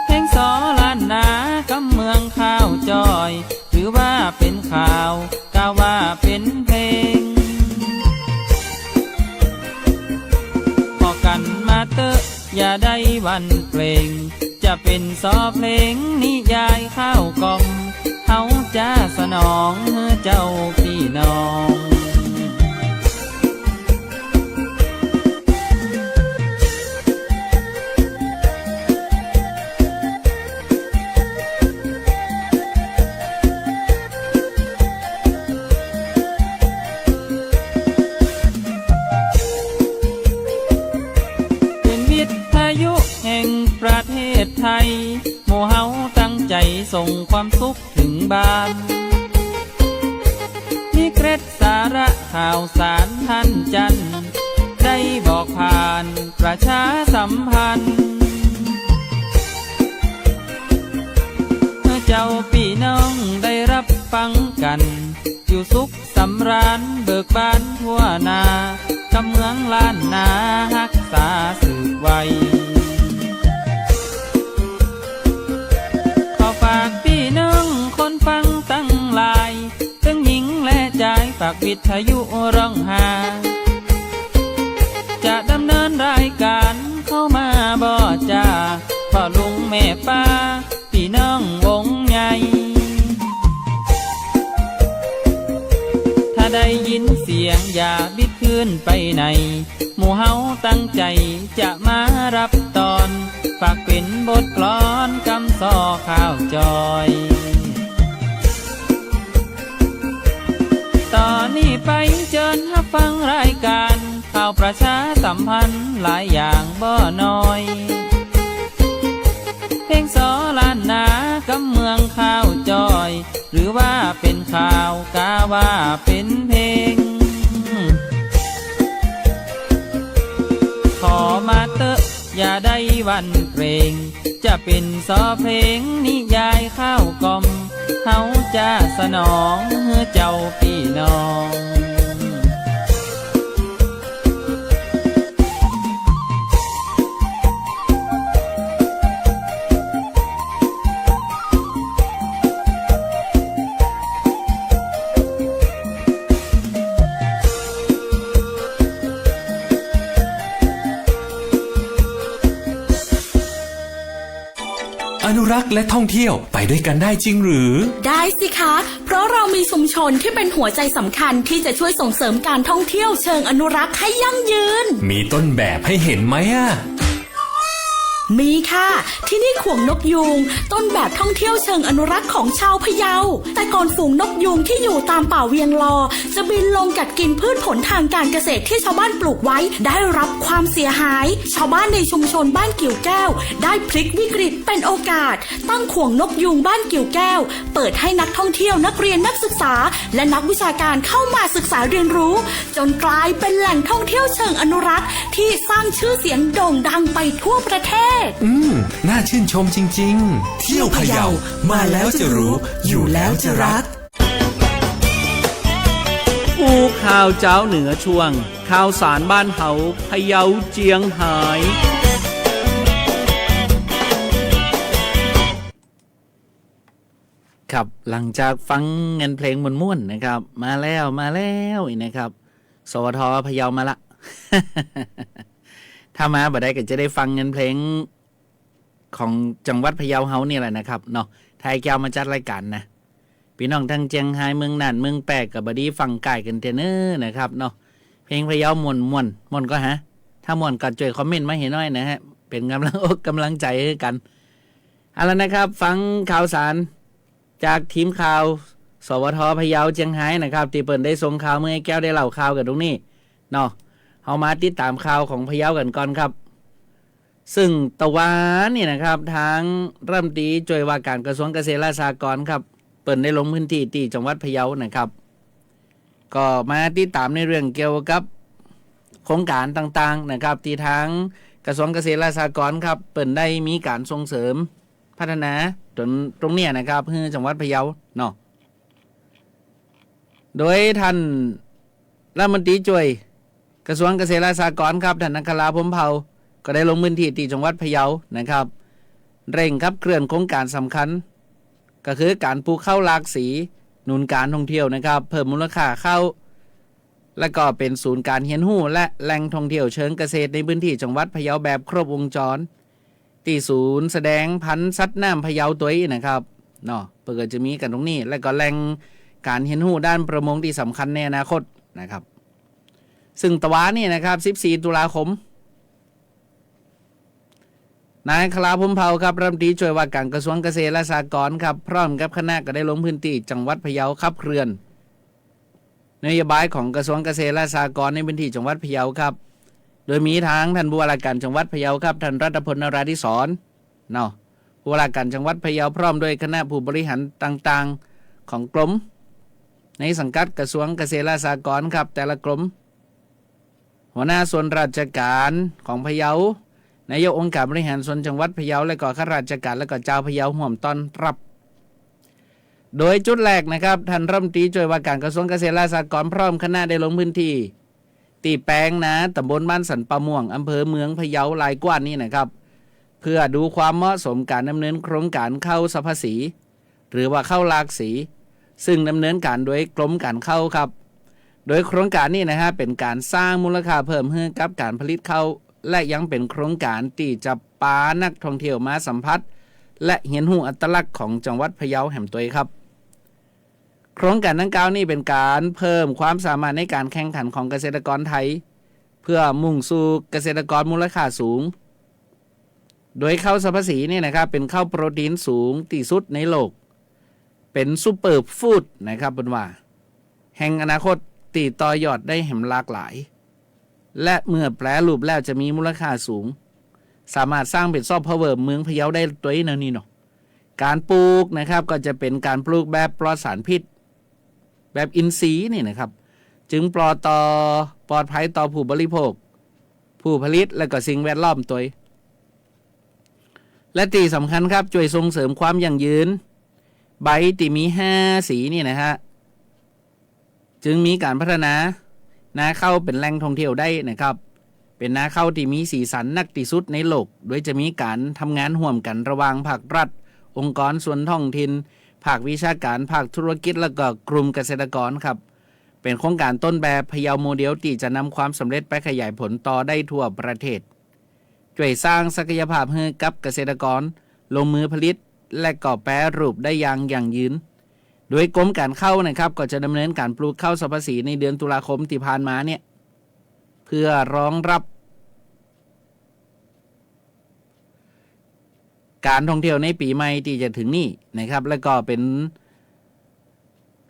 เพลงสอล้านนากำเมืองข่าวจอย หรือว่าเป๋นข่าว กาว่าเป๋นเพลง ผ่อกั๋นมาเต๊อะ อย่าได้หวั่นเกรง จะเป๋นสอเพลงนิยายข่าวกล่อม เฮาจะสนองหื้อเจ้าปี้น้อง เป๋นวิทยุแห่งประเทศไทย หมู่เฮาตั้งใจ๋ส่งความสุขเถิงบ้าน มีเกร็ดสาระข่าวสารทันจันทร์ ได้บอกผ่านประชาสัมพันธ์ หื้อเจ้าปี้น้องได้ฮับฟังกั๋น อยู่สุขสำราญเบิกบานทั่วหน้า กำเมืองล้านนาฮักษาสืบไว้ ขอฝากปี้น้องคนฟังตังหลาย ตึงญิงและจาย ฝากวิทยุร้องหา จะดำเนินรายก๋านเข้ามาบ่จ้า ป้อลุงแม่ป้า ปี้น้องวงใหญ่ ถ้าได้ยินเสียงอย่าบิดคืนไปไหน หมู่เฮาตั้งใจ๋จะมาฮับตอน ฝากเป๋นบทกลอนกำซอข่าวจอย ต่อนี้ไปเจิญฮับฟังรายก๋าน ข่าวประชาสัมพันธ์หลายอย่างบ่น้อย เพลงสอล้านนากำเมืองข่าวจอย หรือว่าเป๋นข่าวกาว่าเป๋นเพลง ขอมาเต๊อะอย่าได้หวั่นเกรง จะเป๋นสอเพลงนิยายข่าวกล่อม เฮาจะสนองหื้อเจ้าปี้น้อง อนุรักษ์และท่องเที่ยวไปด้วยกันได้จริงหรือ ได้สิคะ เพราะเรามีชุมชนที่เป็นหัวใจสำคัญที่จะช่วยส่งเสริมการท่องเที่ยวเชิงอนุรักษ์ให้ยั่งยืน มีต้นแบบให้เห็นไหมอะ มีค่ะ ที่นี่ข่วงนกยูง ต้นแบบท่องเที่ยวเชิงอนุรักษ์ของชาวพะเยา แต่ก่อนฝูงนกยูงที่อยู่ตามป่าเวียงลอ จะบินลงกัดกินพืชผลทางการเกษตรที่ชาวบ้านปลูกไว้ ได้รับความเสียหาย ชาวบ้านในชุมชนบ้านกิ่วแก้ว ได้พลิกวิกฤตเป็นโอกาส ตั้งข่วงนกยูงบ้านกิ่วแก้ว เปิดให้นักท่องเที่ยว นักเรียน นักศึกษา และนักวิชาการเข้ามาศึกษาเรียนรู้ จนกลายเป็นแหล่งท่องเที่ยวเชิงอนุรักษ์ที่สร้างชื่อเสียงโด่งดังไปทั่วประเทศ อืม น่าชื่นชมจริงๆ เที่ยวพะเยา มาแล้วจะรู้ อยู่แล้วจะรัก อู้ข่าวเจ้าเหนือช่วง ข่าวสารบ้านเฮา พะเยาเจียงฮาย ครับ หลังจากฟังเงินเพลงม่วนๆ นะครับ มาแล้ว มาแล้วอีกนะครับ สวท พะเยามาละ ถ้ามาบ่ได้ก็จะได้ฟังเงินเพลงของจังหวัดพะเยาเฮานี่แหละนะครับเนาะ ถ้าไอ้แก้วมาจัดรายการนะ ปี้น้องตังเจียงฮาย เมืองน่าน เมืองแป้ ก็บ่ดีฟังก้ายกั๋นเตื้อเน่อนะครับเนาะ เพลงพะเยาม่วนๆ ม่วนก็ฮะ ถ้าม่วนก็จ้วยคอมเมนต์มาหื้อหน้อยนะฮะ เป๋นก๋ำลังอกก๋ำลังใจ๋หื้อกั๋น เอาละนะครับ ฟังข่าวสารจากทีมข่าว สวท พะเยาเจียงฮายนะครับ ตี้เปิ้นได้ส่งข่าวมาหื้อไอ้แก้วได้เล่าข่าวกั๋นตรงนี้เนาะ เฮามาติดต๋ามข่าวของพะเยากั๋นก่อนครับ ซึ่งตะวานี่นะครับ ตางรัฐมนตรีจ้วยว่าก๋านกระทรวงเกษตรและสหกรณ์ครับ เปิ้นได้ลงพื้นที่ตี้จังหวัดพะเยานะครับ ก็มาติดต๋ามในเรื่องเกี่ยวกับโครงก๋านต่างๆ นะครับ ตี้ตางกระทรวงเกษตรและสหกรณ์ครับ เปิ้นได้มีก๋านส่งเสริมพัฒนาตรง ตรงเนี้ยนะครับ หื้อจังหวัดพะเยาเนาะ โดยต้านรัฐมนตรีจ้วย กระทรวงเกษตรและสหกรณ์ครับ ต้านอัครา พรหมเผ่า ก็ได้ลงพื้นที่ตี้จังหวัดพะเยานะครับ เร่งขับเคลื่อนโครงก๋านสำคัญ ก็คือก๋านปลูกข้าวหลากสี หนุนก๋านท่องเที่ยวนะครับ เพิ่มมูลค่าข้าว และก็เป๋นศูนย์ก๋านเฮียนฮู้ และแหล่งท่องเที่ยวเชิงเกษตรในพื้นที่จังหวัดพะเยาแบบครบวงจร ตี้ศูนย์แสดงพันธุ์สัตว์น้ำพะเยาตวยนะครับ เนาะ เปิ้นก็จะมีกั๋นตรงนี้ และก็แหล่งก๋านเฮียนฮู้ด้านประมงตี้สำคัญในอนาคตนะครับ ซึ่งตะวานี่นะครับ สิบสี่ ตุลาคม นายอัครา พรหมเผ่าครับ รัฐมนตรีจ้วยว่าก๋านกระทรวงเกษตรและสหกรณ์ครับ พร้อมกับคณะก็ได้ลงพื้นที่จังหวัดพะเยาขับเคลื่อนนโยบายของกระทรวงเกษตรและสหกรณ์ในพื้นที่จังหวัดพะเยาครับ โดยมีตางต้านผู้ว่าราชก๋านจังหวัดพะเยาครับ ต้านรัตพล นราธิศร เนาะ ผู้ว่าราชก๋านจังหวัดพะเยาพร้อมด้วยคณะผู้บริหารต่างๆ ของกรม ในสังกัดกระทรวงเกษตรและสหกรณ์ครับ แต่ละกรม หัวหน้าส่วนราชก๋านของพะเยา นายกองค์การบริหารส่วนจังหวัดพะเยา และก็ข้าราชก๋าน และก็จาวพะเยาฮ่วมต้อนฮับ โดยจุดแรกนะครับ ต้านรัฐมนตรีจ้วยว่าก๋านกระทรวงเกษตรและสหกรณ์พร้อมคณะได้ลงพื้นที่ ตี้แปลงนาต๋ำบลบ้านสันป่าม่วง อำเภอเมืองพะเยา ลายกว้านนี้นะครับ เพื่อดูความเหมาะสมก๋านดำเนินโครงก๋านข้าวสรรพสี หรือว่าข้าวหลากสี ซึ่งดำเนินก๋านโดยกรมก๋านข้าวครับ โดยโครงก๋านนี้นะฮะ เป๋นก๋านสร้างมูลค่าเพิ่มหื้อกับก๋านผลิตข้าว และยังเป๋นโครงก๋านตี้จะปานักท่องเที่ยวมาสัมผัส และเฮียนฮู้อัตลักษณ์ของจังหวัดพะเยาแหมตวยครับ โครงก๋านดังกล่าวนี้เป๋นก๋านเพิ่มความสามารถในก๋านแข่งขันของเกษตรกรไทย เพื่อมุ่งสู่เกษตรกรมูลค่าสูง โดยข้าวสรรพสีนี่นะครับ เป๋นข้าวโปรตีนสูงตี้สุดในโลก เป๋นซูเปอร์ฟู้ดนะครับ เปิ้นว่า แห่งอนาคตตี้ต่อยอดได้แหมหลากหลาย และเมื่อแปรรูปแล้วจะมีมูลค่าสูง สามารถสร้างเป๋นซอฟต์พาวเวอร์เมืองพะเยาได้ตวยเนาะนี่เนาะ ก๋านปลูกนะครับ ก็จะเป๋นก๋านปลูกแบบปลอดสารพิษ แบบอินทรีย์นี่นะครับ จึงปลอดต่อ ปลอดภัยต่อผู้บริโภค ผู้ผลิต และก็สิ่งแวดล้อมตวย และตี้สำคัญครับ จ้วยส่งเสริมความยั่งยืน ใบตี้มีห้าสีนี่นะฮะ จึงมีก๋านพัฒนานาข้าวเป๋นแหล่งท่องเที่ยวได้นะครับ เป๋นนาข้าวตี้มีสีสันนักตี้สุดในโลก โดยจะมีก๋านทำงานฮ่วมกั๋นระหว่างภาครัฐ องค์กรส่วนท้องถิ่น ภาควิชาก๋าน ภาคธุรกิจ และก็กลุ่มเกษตรกรครับ เป๋นโครงก๋านต้นแบบพะเยาโมเดลตี้จะนำความสำเร็จไปขยายผลต่อได้ทั่วประเทศ จ้วยสร้างศักยภาพหื้อกับเกษตรกรลงมือผลิต และก็แปรรูปได้อย่างยั่งยืน โดยกรมก๋านข้าวนะครับ ก็จะดำเนินก๋านปลูกข้าวสรรพสีในเดือนตุลาคมตี้ผ่านมาเนี่ย เพื่อรองรับ ก๋านท่องเที่ยวในปี๋ใหม่ตี้จะเถิงนี้นะครับ แล้วก็เป๋น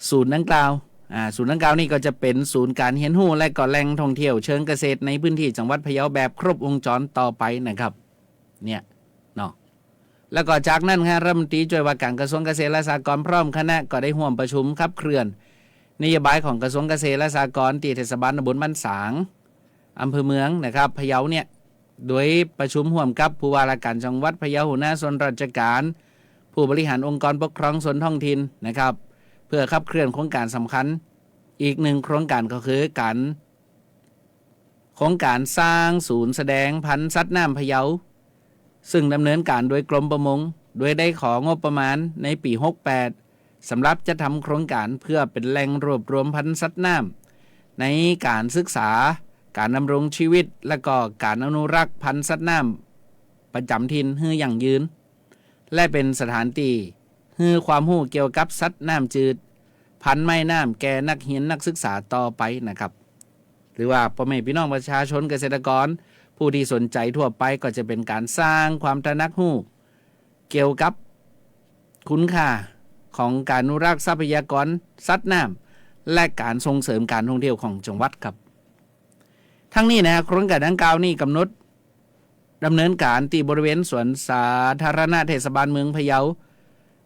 ศูนย์ดังกล่าว อ่า ศูนย์ดังกล่าวนี้ก็จะเป๋นศูนย์ก๋านเฮียนฮู้ และก็แหล่งท่องเที่ยวเชิงเกษตรในพื้นตี้จังหวัดพะเยาแบบครบวงจรต่อไปนะครับ เนี่ย เนาะ แล้วก็จากนั้นฮะ รัฐมนตรีจ้วยว่าก๋านกระทรวงเกษตรและสหกรณ์พร้อมคณะก็ได้ฮ่วมประชุมขับเคลื่อนนโยบายของกระทรวงเกษตรและสหกรณ์ตี้เทศบาลตำบลบ้านสาง อำเภอเมืองนะครับ พะเยาเนี่ย โดยประชุมฮ่วมกับผู้ว่าราชการจังหวัดพะเยา หัวหน้าส่วนราชการ ผู้บริหารองค์กรปกครองส่วนท้องถิ่นนะครับ เพื่อขับเคลื่อนโครงก๋านสำคัญอีกหนึ่งโครงก๋านก็คือก๋าน โครงก๋านสร้างศูนย์แสดงพันธุ์สัตว์น้ำพะเยา ซึ่งดำเนินก๋านโดยกรมประมง โดยได้ของบประมาณในปี๋หกแปด สำหรับจัดทำโครงก๋านเพื่อเป๋นแหล่งรวบรวมพันธุ์สัตว์น้ำ ในก๋านศึกษา ก๋านดำรงชีวิต และก็ก๋านอนุรักษ์พันธุ์สัตว์น้ำประจ๋ำถิ่นหื้อยั่งยืน และเป๋นสถานตี้หื้อความฮู้เกี่ยวกับสัตว์น้ำจืด พันธุ์ไม้น้ำแก่นักเฮียนนักศึกษาต่อไปนะครับ หรือว่าป้อแม่ปี้น้องประชาชนเกษตรกร ผู้ตี้สนใจ๋ทั่วไปก็จะเป๋นก๋านสร้างความตระหนักฮู้ เกี่ยวกับคุณค่าของก๋านอนุรักษ์ทรัพยากรสัตว์น้ำ และก๋านส่งเสริมก๋านท่องเที่ยวของจังหวัดครับ ทั้งนี้นะ โครงก๋านดังกล่าวนี้ก๋ำหนดดำเนินก๋านตี้บริเวณสวนสาธารณะเทศบาลเมืองพะเยา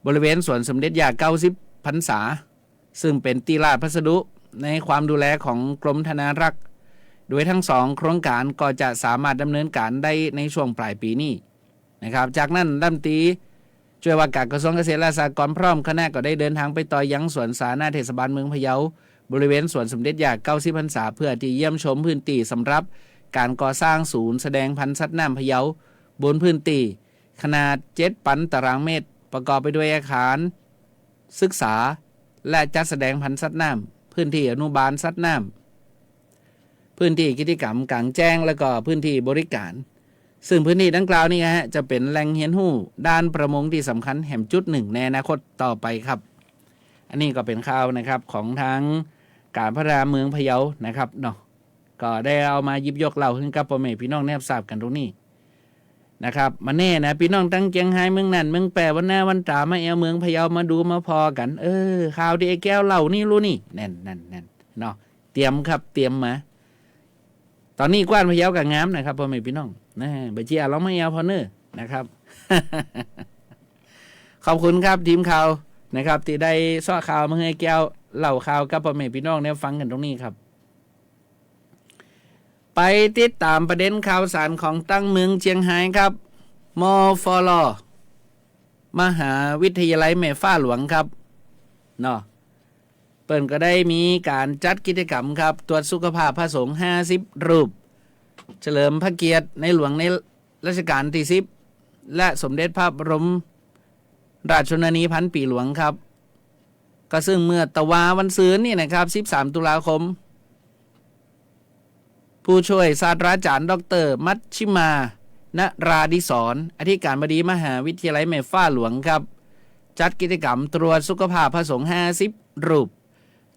บริเวณสวนสมเด็จย่าเก้าสิบพรรษา ซึ่งเป๋นตี้ราชพัสดุในความดูแลของกรมธนารักษ์ โดยทั้งสองโครงก๋านก็จะสามารถดำเนินก๋านได้ในช่วงปลายปี๋นี้นะครับ จากนั้นรัฐมนตรีจ้วยว่าก๋านกระทรวงเกษตรและสหกรณ์พร้อมคณะก็ได้เดินทางไปต่อยังสวนสาธารณะเทศบาลเมืองพะเยา บริเวณสวนสมเด็จย่าเก้าสิบพรรษา เพื่อตี้เยี่ยมชมพื้นตี้สำหรับก๋านก่อสร้างศูนย์แสดงพันธุ์สัตว์น้ำพะเยา บนพื้นตี้ขนาดเจ็ดปันตารางเมตร ประกอบไปด้วยอาคารศึกษา และจัดแสดงพันธุ์สัตว์น้ำ พื้นตี้อนุบาลสัตว์น้ำ พื้นตี้กิจกรรมก๋างแจ้ง และก็พื้นตี้บริก๋าน ซึ่งพื้นตี้ดังกล่าวนี้ฮะ จะเป๋นแหล่งเฮียนฮู้ด้านประมงตี้สำคัญแหมจุดหนึ่งในอนาคตต่อไปครับ อันนี้ก็เป๋นข่าวนะครับ ของตางก๋านพัฒนาเมืองพะเยานะครับเนาะ ก็ได้เอามาหยิบยกเล่าหื้อกับป้อแม่ปี้น้องได้ทราบกั๋นตรงนี้นะครับ บ่แน่นะ ปี้น้องตังเจียงฮาย เมืองน่าน เมืองแป้ วันหน้าวันต๋ามาแอ่วเมืองพะเยามาดูมาผ่อกั๋น เออ ข่าวตี้ไอ้แก้วเล่านี่ลู้นี่ แน่น แน่น แน่น เนาะ เตรียมครับ เตรียมมา ต๋อนนี้กว้านพะเยาก็งามนะครับ ป้อแม่ปี้น้องนะ บ่เจียลองมาแอ่วผ่อเน่อนะครับ ขอบคุณครับ ทีมข่าวนะครับ ตี้ได้เซาะข่าวมาหื้อไอ้แก้วเล่าข่าวกับป้อแม่ปี้น้องได้ฟังกั๋นตรงนี้ครับ ไปติดต๋ามประเด็นข่าวสารของตังเมืองเจียงฮายครับ มฟล มหาวิทยาลัยแม่ฟ้าหลวงครับ เนาะ เปิ้นก็ได้มีก๋านจัดกิจกรรมครับ ตรวจสุขภาพพระสงฆ์ห้าสิบรูป เฉลิมพระเกียรติในหลวงในรัชกาลตี้สิบ และสมเด็จพระบรมราชชนนีพันปี๋หลวงครับ ก็ซึ่งเมื่อตะวาวันซืนนี่นะครับ สิบสามตุลาคม ผู้ช่วยศาสตราจารย์ด็อกเตอร์มัชชิมา นราดิศร อธิการบดีมหาวิทยาลัยแม่ฟ้าหลวงครับ จัดกิจกรรมตรวจสุขภาพพระสงฆ์ห้าสิบรูป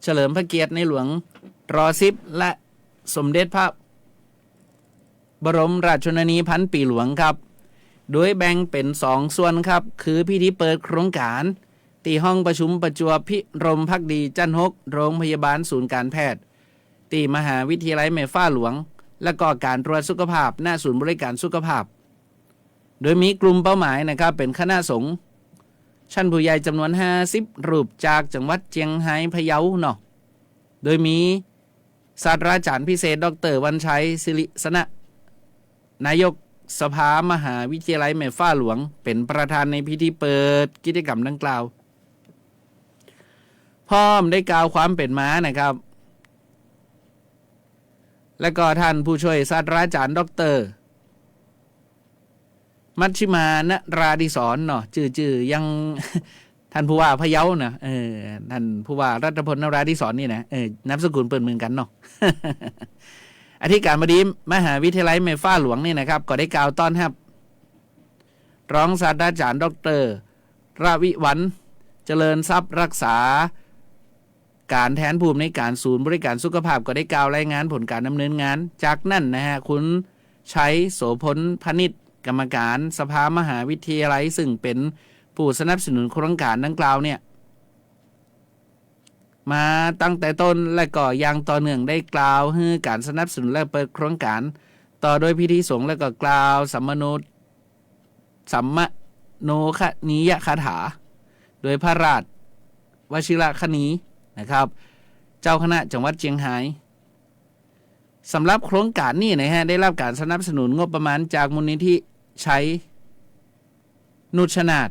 เฉลิมพระเกียรติในหลวง รอสิบ และสมเด็จพระบรมราชชนนีพันปี๋หลวงครับ โดยแบ่งเป๋นสองส่วนครับ คือพิธีเปิดโครงก๋านตี้ห้องประชุมประจวบพิรมภักดีจั้นหก โรงพยาบาลศูนย์การแพทย์ ตี้มหาวิทยาลัยแม่ฟ้าหลวง และก็ก๋านตรวจสุขภาพ ณ ศูนย์บริการสุขภาพ โดยมีกลุ่มเป้าหมายนะครับ เป๋นคณะสงฆ์ชั้นผู้ใหญ่จ๋ำนวนห้าสิบรูป จากจังหวัดเจียงฮาย พะเยาเนาะ โดยมีศาสตราจารย์พิเศษ ด็อกเตอร์ วัญชัย สิริสนะ นายกสภามหาวิทยาลัยแม่ฟ้าหลวง เป๋นประธานในพิธีเปิดกิจกรรมดังกล่าว พร้อมได้กล่าวความเป๋นมานะครับ และก็ท่านผู้ช่วยศาสตราจารย์ด็อกเตอร์ มัชชิมา นราดิศรเนาะ จื้อ จื้อยัง ท่านผู้ว่าพะเยานะ เออ ท่านผู้ว่ารัฐพล นราดิศรนี่นะ เออ นามสกุลเปิ้นเหมือนกั๋นเนาะ อธิการบดีมหาวิทยาลัยแม่ฟ้าหลวงนี่นะครับ ก็ได้กล่าวต้อนฮับ รองศาสตราจารย์ด็อกเตอร์ รวิวัลย์ เจริญทรัพย์ รักษาก๋านแทนผู้อำนวยก๋านศูนย์บริการสุขภาพ ก็ได้กล่าวรายงานผลก๋านดำเนินงาน จากนั้นนะฮะ คุณชัย โสภณพนิช กรรมการสภามหาวิทยาลัย ซึ่งเป๋นผู้สนับสนุนโครงก๋านดังกล่าวเนี่ย มาตั้งแต่ต้น และก็อย่างต่อเนื่องได้กล่าวหื้อก๋านสนับสนุนและเปิดโครงก๋าน ต่อโดยพิธีสงฆ์ และก็กล่าวสัมมโน สัมมโนคณียคาถา โดยพระราชวชิรคณีนะครับ เจ้าคณะจังหวัดเจียงฮาย สำหรับโครงก๋านนี้นะฮะ ได้ฮับก๋านสนับสนุนงบประมาณจากมูลนิธิชัยนุชนาท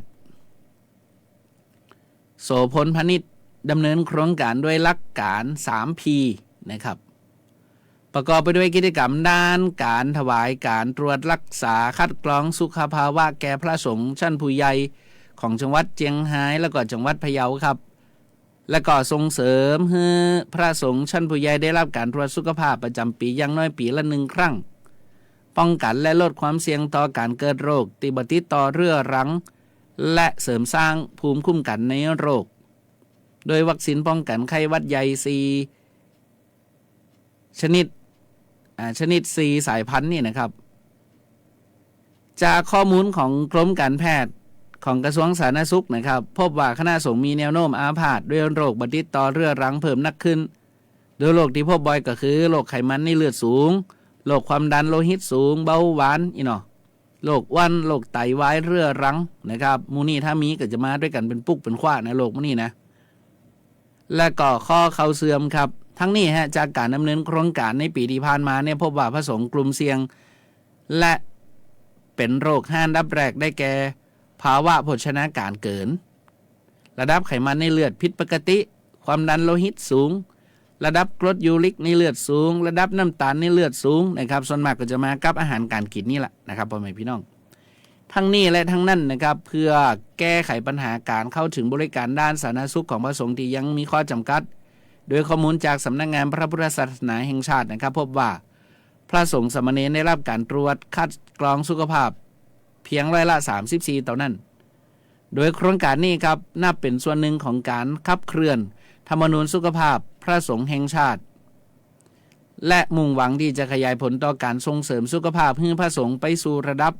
โสภณพานิช ดำเนินโครงก๋านด้วยหลักก๋าน สามพี นะครับ ประกอบไปด้วยกิจกรรมด้านก๋านถวายก๋านตรวจรักษาคัดกรองสุขภาวะแก่พระสงฆ์ชั้นผู้ใหญ่ของจังหวัดเจียงฮาย และก็จังหวัดพะเยาครับ และก็ส่งเสริมหื้อพระสงฆ์ชั้นผู้ใหญ่ได้ฮับก๋านตรวจสุขภาพประจ๋ำปี๋อย่างน้อยปี๋ละหนึ่งครั้ง ป้องกั๋นและลดความเสี่ยงต่อก๋านเกิดโรคตี้บ่ติดต่อเรื้อรัง และเสริมสร้างภูมิคุ้มกั๋นในโรค โดยวัคซีนป้องกั๋นไข้หวัดใหญ่สี่ชนิด อ่า ชนิดสี่สายพันธุ์นี่นะครับ จากข้อมูลของกรมก๋านแพทย์ของกระทรวงสาธารณสุขนะครับ พบว่าคณะสงฆ์มีแนวโน้มอาพาธด้วยโรคบ่ติดต่อเรื้อรังเพิ่มหนักขึ้น โดยโรคตี้พบบ่อยก็คือโรคไขมันในเลือดสูง โรคความดันโลหิตสูง เบาหวาน อี้เนาะ โรคอ้วน โรคไตวายเรื้อรังนะครับ หมู่นี้ถ้ามีก็จะมาด้วยกั๋นเป๋นปุ๊กเป๋นคว้านะ โรคหมู่นี้นะ และก็ข้อเข่าเสื่อมครับ ทั้งนี้ฮะ จากก๋านดำเนินโครงก๋านในปี๋ตี้ผ่านมาเนี่ย พบว่าพระสงฆ์กลุ่มเสี่ยง และเป๋นโรคห้าอันดับแรกได้แก่ ภาวะโภชนาการเกิน ระดับไขมันในเลือดผิดปกติ ความดันโลหิตสูง ระดับกรดยูริกในเลือดสูง ระดับน้ำตาลในเลือดสูงนะครับ ส่วนมากก็จะมากับอาหารก๋านกิ๋นนี่แหละนะครับ พ่อแม่พี่น้อง ทั้งนี้และทั้งนั้นนะครับ เพื่อแก้ไขปัญหาก๋านเข้าถึงบริการด้านสาธารณสุขของพระสงฆ์ตี้ยังมีข้อจ๋ำกัด โดยข้อมูลจากสำนักงานพระพุทธศาสนาแห่งชาตินะครับ พบว่าพระสงฆ์สามเณรได้ฮับก๋านตรวจคัดกรองสุขภาพเพียงร้อยละสามสิบสี่เต้านั้น โดยโครงก๋านนี้ครับ นับเป๋นส่วนหนึ่งของก๋านขับเคลื่อนธรรมนูญสุขภาพพระสงฆ์แห่งชาติ และมุ่งหวังตี้จะขยายผลต่อก๋านส่งเสริมสุขภาพหื้อพระสงฆ์ไปสู่ระดับ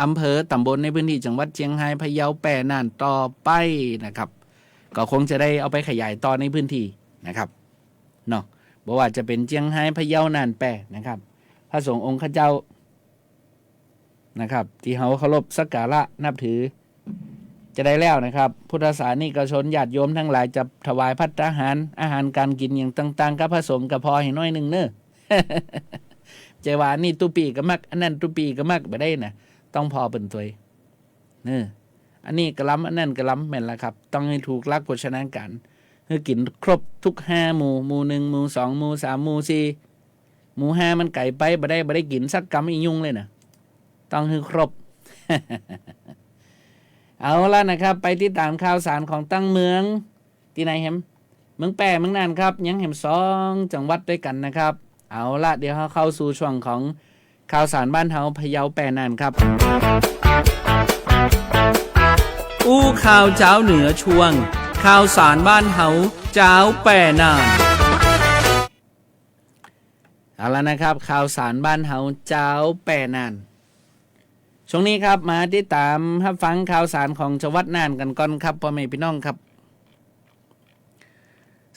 อำเภอต๋ำบลในพื้นตี้จังหวัดเจียงฮาย พะเยา แป้ น่านต่อไปนะครับ ก็คงจะได้เอาไปขยายต่อในพื้นตี้นะครับ เนาะ บ่ว่าจะเป๋นเจียงฮาย พะเยา น่าน แป้นะครับ พระสงฆ์องค์ข้าเจ้า นะครับ ตี้เฮาเคารพสักการะนับถือ จะได้แล้วนะครับ พุทธศาสนิกชนญาติโยมตังหลายจะถวายภัตตาหาร อาหารก๋านกิ๋นอย่างต่างๆ กับพระสงฆ์ก็ผ่อหื้อหน้อยนึ่งเน่อ จะว่าอันนี้ตุ๊ปี๋ก็มัก อันนั้นตุ๊ปี๋ก็มัก บ่ได้นะ ต้องผ่อเปิ้นตวย เน่อ อันนี้กะลำ อันนั้นกะลำ แม่นละครับ ต้องหื้อถูกหลักโภชนาการ หื้อกิ๋นครบทุกห้าหมู่ หมู่หนึ่ง หมู่สอง หมู่สาม หมู่สี่ หมู่ห้ามันไก๋ไป บ่ได้ บ่ได้กิ๋นสักกำ อี้ยุ่งเลยนะ ต้องหื้อครบ เอาละนะครับ ไปติดต๋ามข่าวสารของตังเมือง ตี้ไหนแหม เมืองแป้ เมืองน่านครับ ยังแหมสองจังหวัดด้วยกั๋นนะครับ เอาละ เดี๋ยวเฮาเข้าสู่ช่วงของข่าวสารบ้านเฮา พะเยา แป้ น่าน ครับ อู้ข่าวจาวเหนือช่วง ข่าวสารบ้านเฮา จาวแป้ น่าน เอาละนะครับ ข่าวสารบ้านเฮา จาวแป้ น่าน ช่วงนี้ครับ มาติดต๋ามฮับฟังข่าวสารของจังหวัดน่านกั๋นก่อนครับ พ่อแม่พี่น้องครับ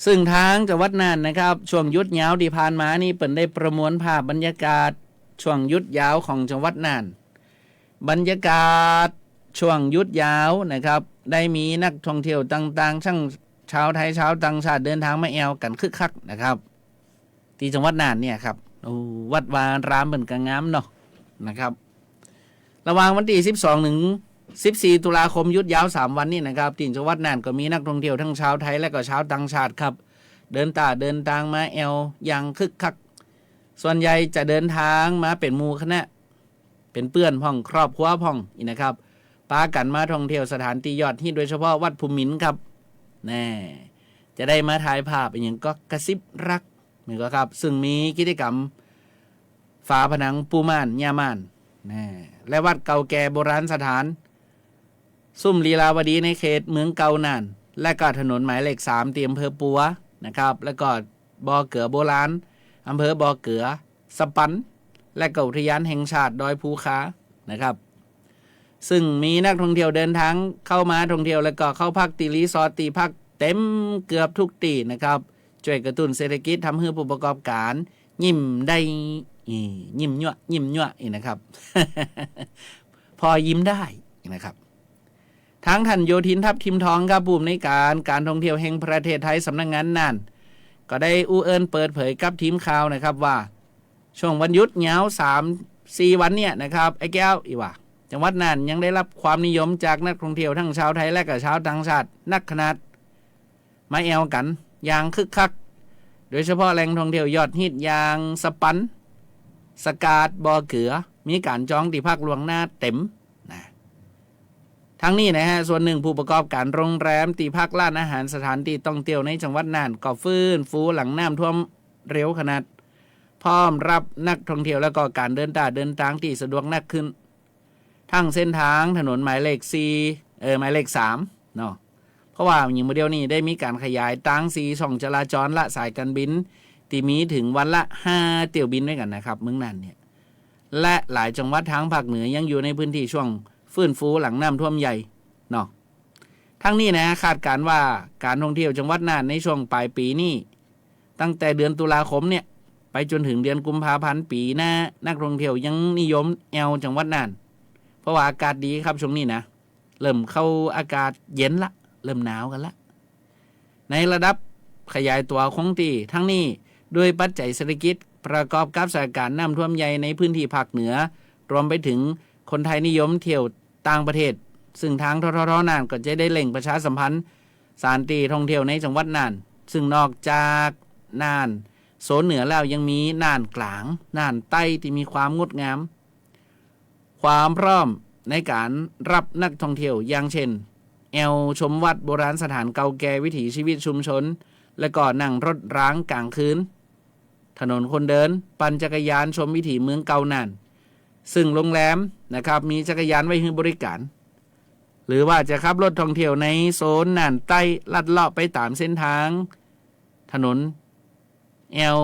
ซึ่งตางจังหวัดน่านนะครับ ช่วงหยุดยาวตี้ผ่านมานี่ เปิ้นได้ประมวลภาพบรรยากาศช่วงหยุดยาวของจังหวัดน่าน บรรยากาศช่วงหยุดยาวนะครับ ได้มีนักท่องเที่ยวต่างๆ ทั้งชาวไทย ชาวต่างชาติ เดินตางมาแอ่วกั๋นคึกคักนะครับ ตี้จังหวัดน่านเนี่ยครับ โอ้ วัดวาอารามเปิ้นก็งามเนาะนะครับ ระหว่างวันตี้สิบสองเถิงสิบสี่ตุลาคม หยุดยาวสามวันนี่นะครับ ตี้จังหวัดน่านก็มีนักท่องเที่ยวทั้งชาวไทยและก็ชาวต่างชาติครับ เดินตา เดินตางมาแอ่วอย่างคึกคัก ส่วนใหญ่จะเดินตางมาเป๋นหมู่คณะ เป๋นเปื้อนพ่อง ครอบครัวพ่อง อี้นะครับ ปากั๋นมาท่องเที่ยวสถานตี้ยอดฮิต โดยเฉพาะวัดภูมินทร์ครับ แน่ จะได้มาถ่ายภาพอะหยังก็กระซิบรัก นี่ก็ครับ ซึ่งมีกิจกรรมฝาผนังปูม่าน ย่าม่าน แน่ และวัดเก่าแก่โบราณสถาน ซุ่มลีลาวดีในเขตเมืองเก่าน่าน และก็ถนนหมายเลขสาม ตี้อำเภอปัวนะครับ แล้วก็บ่อเกือโบราณ อำเภอบ่อเกือ สปัน และก็อุทยานแห่งชาติดอยภูคา นะครับ ซึ่งมีนักท่องเที่ยวเดินทางเข้ามาท่องเที่ยว แล้วก็เข้าพักตี้รีสอร์ทตี้พักเต็มเกือบทุกตี้นะครับ จ้วยกระตุ้นเศรษฐกิจ ทำหื้อผู้ประกอบก๋านยิ้มได้ อี้ ยิ้มยั่ว ยิ้มยั่วอี้นะครับ พอยิ้มได้นะครับ ทางท่านโยธิน ทับทิมทองครับ ผู้อำนวยก๋านก๋านท่องเที่ยวแห่งประเทศไทย สำนักงานน่าน ก็ได้อู้เอิ้นเปิดเผยกับทีมข่าวนะครับว่า ช่วงวันหยุดยาวสามสี่วันเนี่ยนะครับ ไอ้แก้ว อี้ว่า จังหวัดน่านยังได้รับความนิยมจากนักท่องเที่ยวทั้งชาวไทยและก็ชาวต่างชาตินักขนาด มาแอ่วกั๋นอย่างคึกคัก โดยเฉพาะแหล่งท่องเที่ยวยอดฮิตอย่างสปัน สกาด บ่อเกือ มีก๋านจองตี้พักล่วงหน้าเต็มนะ ทั้งนี้นะฮะ ส่วนหนึ่งผู้ประกอบก๋านโรงแรม ตี้พัก ร้านอาหาร สถานตี้ท่องเที่ยวในจังหวัดน่าน ก็ฟื้นฟูหลังน้ำท่วมเร็วขนาด พร้อมรับนักท่องเที่ยว แล้วก็ก๋านเดินตาเดินตางตี้สะดวกนักขึ้น ทั้งเส้นตางถนนหมายเลขสี่ เอ่อ หมายเลขสามเนาะ เพราะว่าอย่างเมื่อเดี๋ยวนี้ได้มีก๋านขยายตางสี่ช่องจราจรละสายก๋านบิน ตี้มีเถิงวันละห้าเที่ยวบินด้วยกั๋นนะครับ เมืองน่านเนี่ย และหลายจังหวัดตางภาคเหนือยังอยู่ในพื้นตี้ช่วงฟื้นฟูหลังน้ำท่วมใหญ่เนาะ ทั้งนี้นะ คาดก๋านว่าก๋านท่องเที่ยวจังหวัดน่านในช่วงป๋ายปี๋นี้ ตั้งแต่เดือนตุลาคมเนี่ย ไปจ๋นเถิงเดือนกุมภาพันธ์ปี๋หน้า นักท่องเที่ยวยังนิยมแอ่วจังหวัดน่าน เพราะว่าอากาศดีครับช่วงนี้นะ เริ่มเข้าอากาศเย็นละ เริ่มหนาวกั๋นละ ในระดับขยายตั๋วคงตี้ ทั้งนี้ด้วยปัจจัยเศรษฐกิจ ประกอบกับสถานก๋ารณ์น้ำท่วมใหญ่ในพื้นตี้ภาคเหนือ รวมไปเถิงคนไทยนิยมเที่ยวต่างประเทศ ซึ่งตาง ททท น่านก็จะได้เร่งประชาสัมพันธ์สถานตี้ท่องเที่ยวในจังหวัดน่าน ซึ่งนอกจากน่านโซนเหนือแล้วยังมีน่านก๋าง น่านใต้ตี้มีความงดงาม ความพร้อมในก๋านรับนักท่องเที่ยว อย่างเช่น แอ่วชมวัด โบราณสถานเก่าแก่ วิถีชีวิตชุมชน และก็นั่งรถรางก๋างคืน ถนนคนเดิน ปั่นจักรยานชมวิถีเมืองเก่าน่าน ซึ่งโรงแรมนะครับ มีจักรยานไว้หื้อบริก๋าร หรือว่าจะขับรถท่องเที่ยวในโซนน่านใต้ ลัดเลาะไปต๋ามเส้นตาง ถนน แอ่ว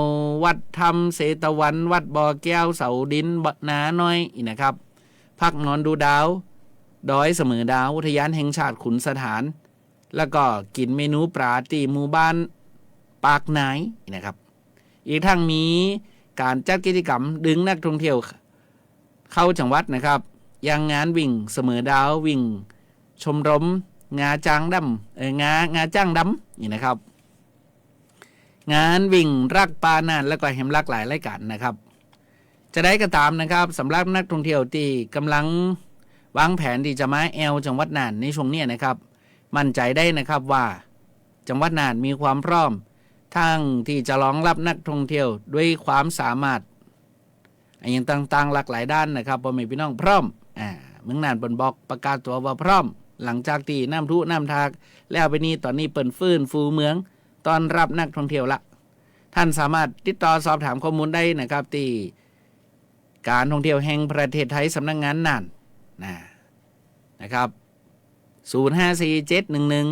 วัดถ้ำเชตวัน วัดบ่อแก้ว เสาดิน บ่อนาน้อยอี้นะครับ พักนอนดูดาว ดอยเสมอดาว อุทยานแห่งชาติขุนสถาน แล้วก็กิ๋นเมนูป๋าตี้หมู่บ้านปากนายอี้นะครับ อีกทั้งมีก๋านจัดกิจกรรมดึงนักท่องเที่ยวเข้าจังหวัดนะครับ อย่างงานวิ่งเสมอดาว วิ่งชมรมงาจ้างดำ เอ่อ งา งาจ้างดำอี้นะครับ งานวิ่งรักป่าน่าน แล้วก็แหมหลากหลายรายก๋านนะครับ จะใดก็ต๋ามนะครับ สำหรับนักท่องเที่ยวตี้ก่ำลังวางแผนตี้จะมาแอ่วจังหวัดน่านในช่วงเนี้ยนะครับ มั่นใจ๋ได้นะครับว่าจังหวัดน่านมีความพร้อม ทั้งตี้จะรองรับนักท่องเที่ยวด้วยความสามารถ อะหยังต่างๆ หลากหลายด้านนะครับ ป้อแม่ปี้น้องพร้อม อ่า เมืองน่านเปิ้นบอกประกาศตั๋วว่าพร้อม หลังจากตี้น้ำทุน้ำทาก แล้วไปนี้ ต๋อนนี้เปิ้นฟื้นฟูเมือง ต้อนรับนักท่องเที่ยวละ ท่านสามารถติดต่อสอบถามข้อมูลได้นะครับ ตี้ก๋านท่องเที่ยวแห่งประเทศไทย สำนักงานน่าน นะ นะครับ ศูนย์ห้าสี่เจ็ดหนึ่งหนึ่ง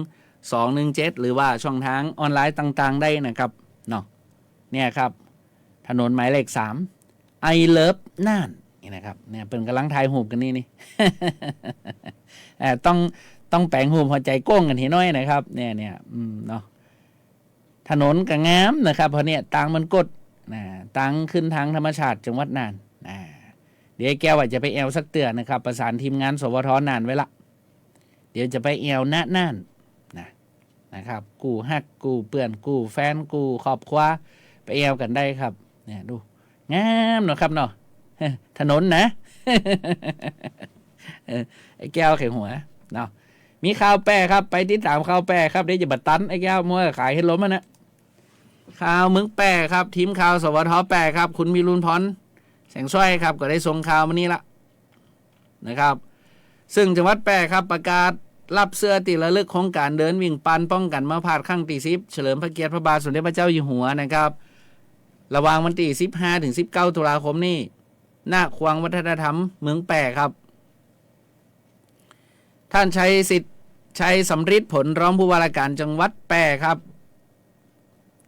สองหนึ่งเจ็ด หรือว่าช่องตางออนไลน์ต่างๆ ได้นะครับ เนาะ เนี่ยครับ ถนนหมายเลขสาม I love น่าน นี่นะครับ เนี่ย เปิ้นก่ำลังถ่ายรูปกั๋นนี่นี่ เอ่อ ต้อง ต้องแป๋งรูปหัวใจ๋โก้งกั๋นทีน้อยนะครับ เนี่ย เนี่ย อืม เนาะ ถนนก็งามนะครับ เพราะเนี่ยตางมันกด นะ ตางขึ้นตางธรรมชาติจังหวัดน่าน นะ เดี๋ยวไอ้แก้วว่าจะไปแอ่วสักเตื้อนะครับ ประสานทีมงาน สวท น่านไว้ละ เดี๋ยวจะไปแอ่วณน่าน นะ นะครับ กู้ฮัก กู้เปื้อน กู้แฟน กู้ครอบครัว ไปแอ่วกั๋นได้ครับ เนี่ย ดู งามเนาะครับเนาะ ถนนนะ เออ ไอ้แก้วไขหัว เนาะ มีข่าวแป้ครับ ไปติดต๋ามข่าวแป้ครับ เดี๋ยวจะบ่ตัน ไอ้แก้วมัวขายเห็ดลมอะนะ ข่าวเมืองแป้ครับ ทีมข่าว สวท แป้ครับ คุณพิรุณพร แสงสร้อยครับ ก็ได้ส่งข่าวมานี่ละ นะครับ ซึ่งจังหวัดแป้ครับ ประกาศฮับเสื้อตี้ระลึกโครงก๋านเดินวิ่งปั่นป้องกั๋นเมาพาดครั้งตี้สิบ เฉลิมพระเกียรติพระบาทสมเด็จพระเจ้าอยู่หัวนะครับ ระหว่างวันตี้สิบห้าถึงสิบเก้าตุลาคมนี้ ณ ขวงวัฒนธรรมเมืองแป้ครับ ท่านชัยสิทธิ์ ชัยสำริดผล รองผู้ว่าราชก๋านจังหวัดแป้ครับ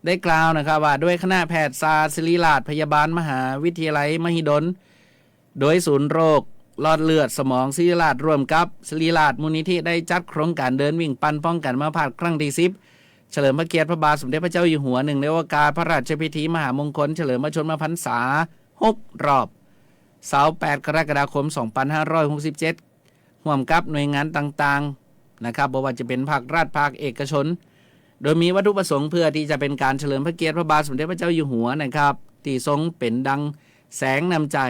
ได้กล่าวนะครับว่า โดยคณะแพทยศาสตร์ศิริราชพยาบาลมหาวิทยาลัยมหิดล โดยศูนย์โรค หลอดเลือดสมองศิริราชร่วมกับศิริราชมูลนิธิได้จัดโครงก๋านเดินวิ่งปั่นป้องกั๋นอัมพาตครั้งตี้สิบ เฉลิมพระเกียรติพระบาทสมเด็จพระเจ้าอยู่หัว เนื่องในโอกาสพระราชพิธีมหามงคลเฉลิมพระชนมพรรษาหกรอบ เสาร์แปดกรกฎาคมสองพันห้าร้อยหกสิบเจ็ด ร่วมกับหน่วยงานต่างๆ นะครับ บ่ว่าจะเป๋นภาครัฐ ภาคเอกชน โดยมีวัตถุประสงค์เพื่อตี้จะเป๋นก๋านเฉลิมพระเกียรติพระบาทสมเด็จพระเจ้าอยู่หัวนะครับ ตี้ทรงเป๋นดังแสงน้ำใจ๋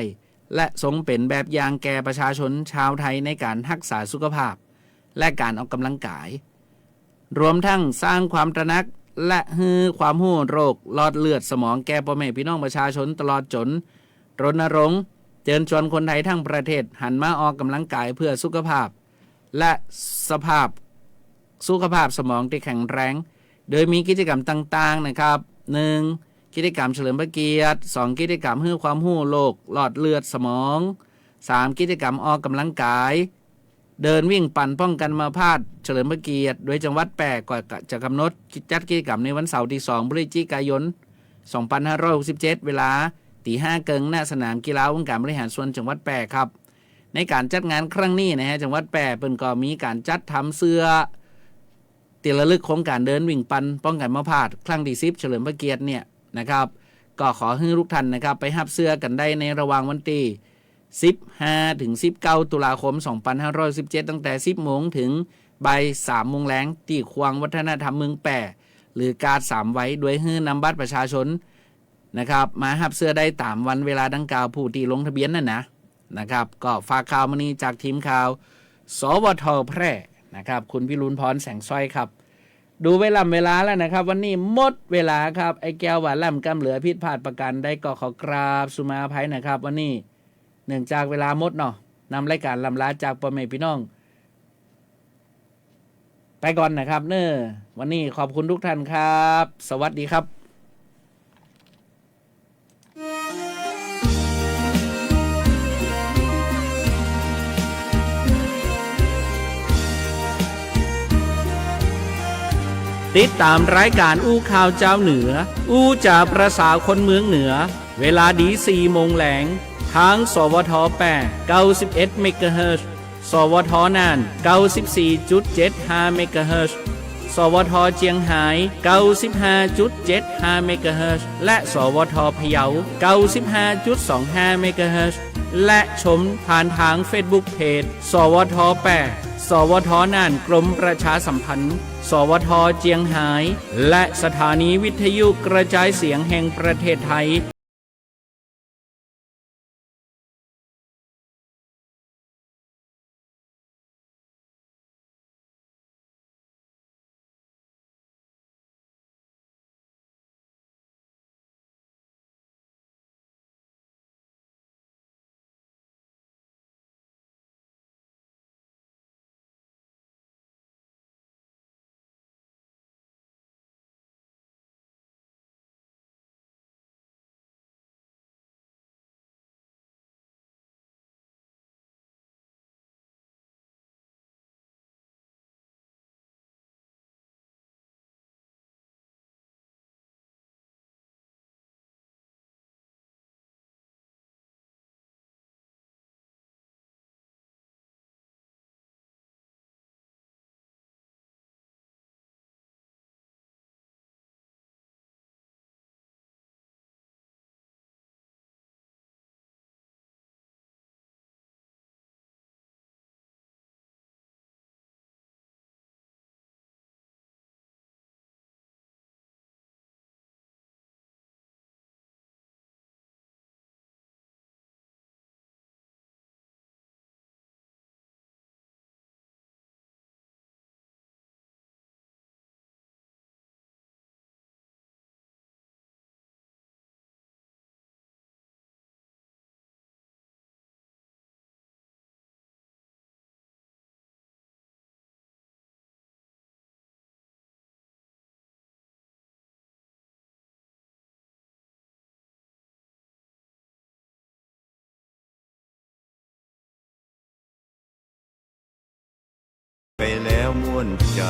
และทรงเป๋นแบบอย่างแก่ประชาชนชาวไทยในก๋านฮักษาสุขภาพ และก๋านออกก๋ำลังก๋าย รวมทั้งสร้างความตระหนัก และหื้อความฮู้โรคหลอดเลือดสมองแก่ป้อแม่ปี้น้องประชาชน ตลอดจ๋นรณรงค์เจิญจวนคนไทยทั้งประเทศหันมาออกก๋ำลังก๋ายเพื่อสุขภาพ และสภาพ สุขภาพสมองตี้แข็งแรง โดยมีกิจก๋รรมต่างๆ นะครับ หนึ่ง กิจก๋รรมเฉลิมพระเกียรติ สอง กิจก๋รรมหื้อความฮู้โรคหลอดเลือดสมอง สาม กิจก๋รรมออกก๋ำลังก๋าย เดินวิ่งปั่นป้องกั๋นอัมพาตเฉลิมพระเกียรติ โดยจังหวัดแป้ก็จะก๋ำหนดจัดกิจก๋รรมในวันเสาร์ตี้สองพฤศจิกายนสองพันห้าร้อยหกสิบเจ็ด เวลาตีห้าเกิ่ง ณ สนามกีฬาองค์ก๋านบริหารส่วนจังหวัดแป้ครับ ในก๋านจัดงานครั้งนี้นะฮะ จังหวัดแป้เปิ้นก็มีก๋านจัดทำเสื้อ ตี้ระลึกโครงก๋านเดินวิ่งปั่นป้องกั๋นอัมพาตครั้งตี้สิบ เฉลิมพระเกียรติเนี่ยนะครับ ก็ขอหื้อทุกท่านนะครับ ไปฮับเสื้อกั๋นได้ในระหว่างวันตี้สิบห้าถึงสิบเก้าตุลาคมสองพันห้าร้อยสิบเจ็ด ตั้งแต่สิบโมงเถิงบ่ายสามโมงแลง ตี้ขวงวัฒนธรรมเมืองแป้ หรือกาดสามวัย โดยหื้อนำบัตรประชาชน นะครับ มาฮับเสื้อได้ต๋ามวันเวลาดังกล่าว ผู้ตี้ลงทะเบียนนั่นนะ นะครับ ก็ฝากข่าวมื้อนี้จากทีมข่าว สวท แพร่ นะครับ คุณพิรุณพร แสงสร้อยครับ ดูเวล่ำเวลาแล้วนะครับ วันนี้หมดเวลาครับ ไอ้แก้วว่าล่ำกำเหลือ ผิดพลาดประก๋านใดก็ขอกราบสุมาอภัยนะครับ วันนี้เนื่องจากเวลาหมดเนาะ นำรายก๋านล่ำลาจากป้อแม่ปี้น้อง ไปก่อนนะครับเน่อ วันนี้ขอบคุณทุกท่านครับ สวัสดีครับ ติดต๋ามรายก๋านอู้ข่าวจาวเหนือ อู้จ๋าประสาคนเมืองเหนือ เวลาดีสี่โมงแลง ทาง สวท แป้ เก้าสิบเอ็ดเมกะเฮิรตซ์ สวท น่าน เก้าสิบสี่จุดเจ็ดห้าเมกะเฮิรตซ์ สวท เจียงฮาย เก้าสิบห้าจุดเจ็ดห้าเมกะเฮิรตซ์ และ สวท พะเยา เก้าสิบห้าจุดสองห้าเมกะเฮิรตซ์ และชมผ่านทางเฟซบุ๊กเพจ สวท แป้ สวท น่าน กรมประชาสัมพันธ์ สวท เจียงฮาย และสถานีวิทยุกระจายเสียงแห่งประเทศไทย ไปแล้วม่วนใจ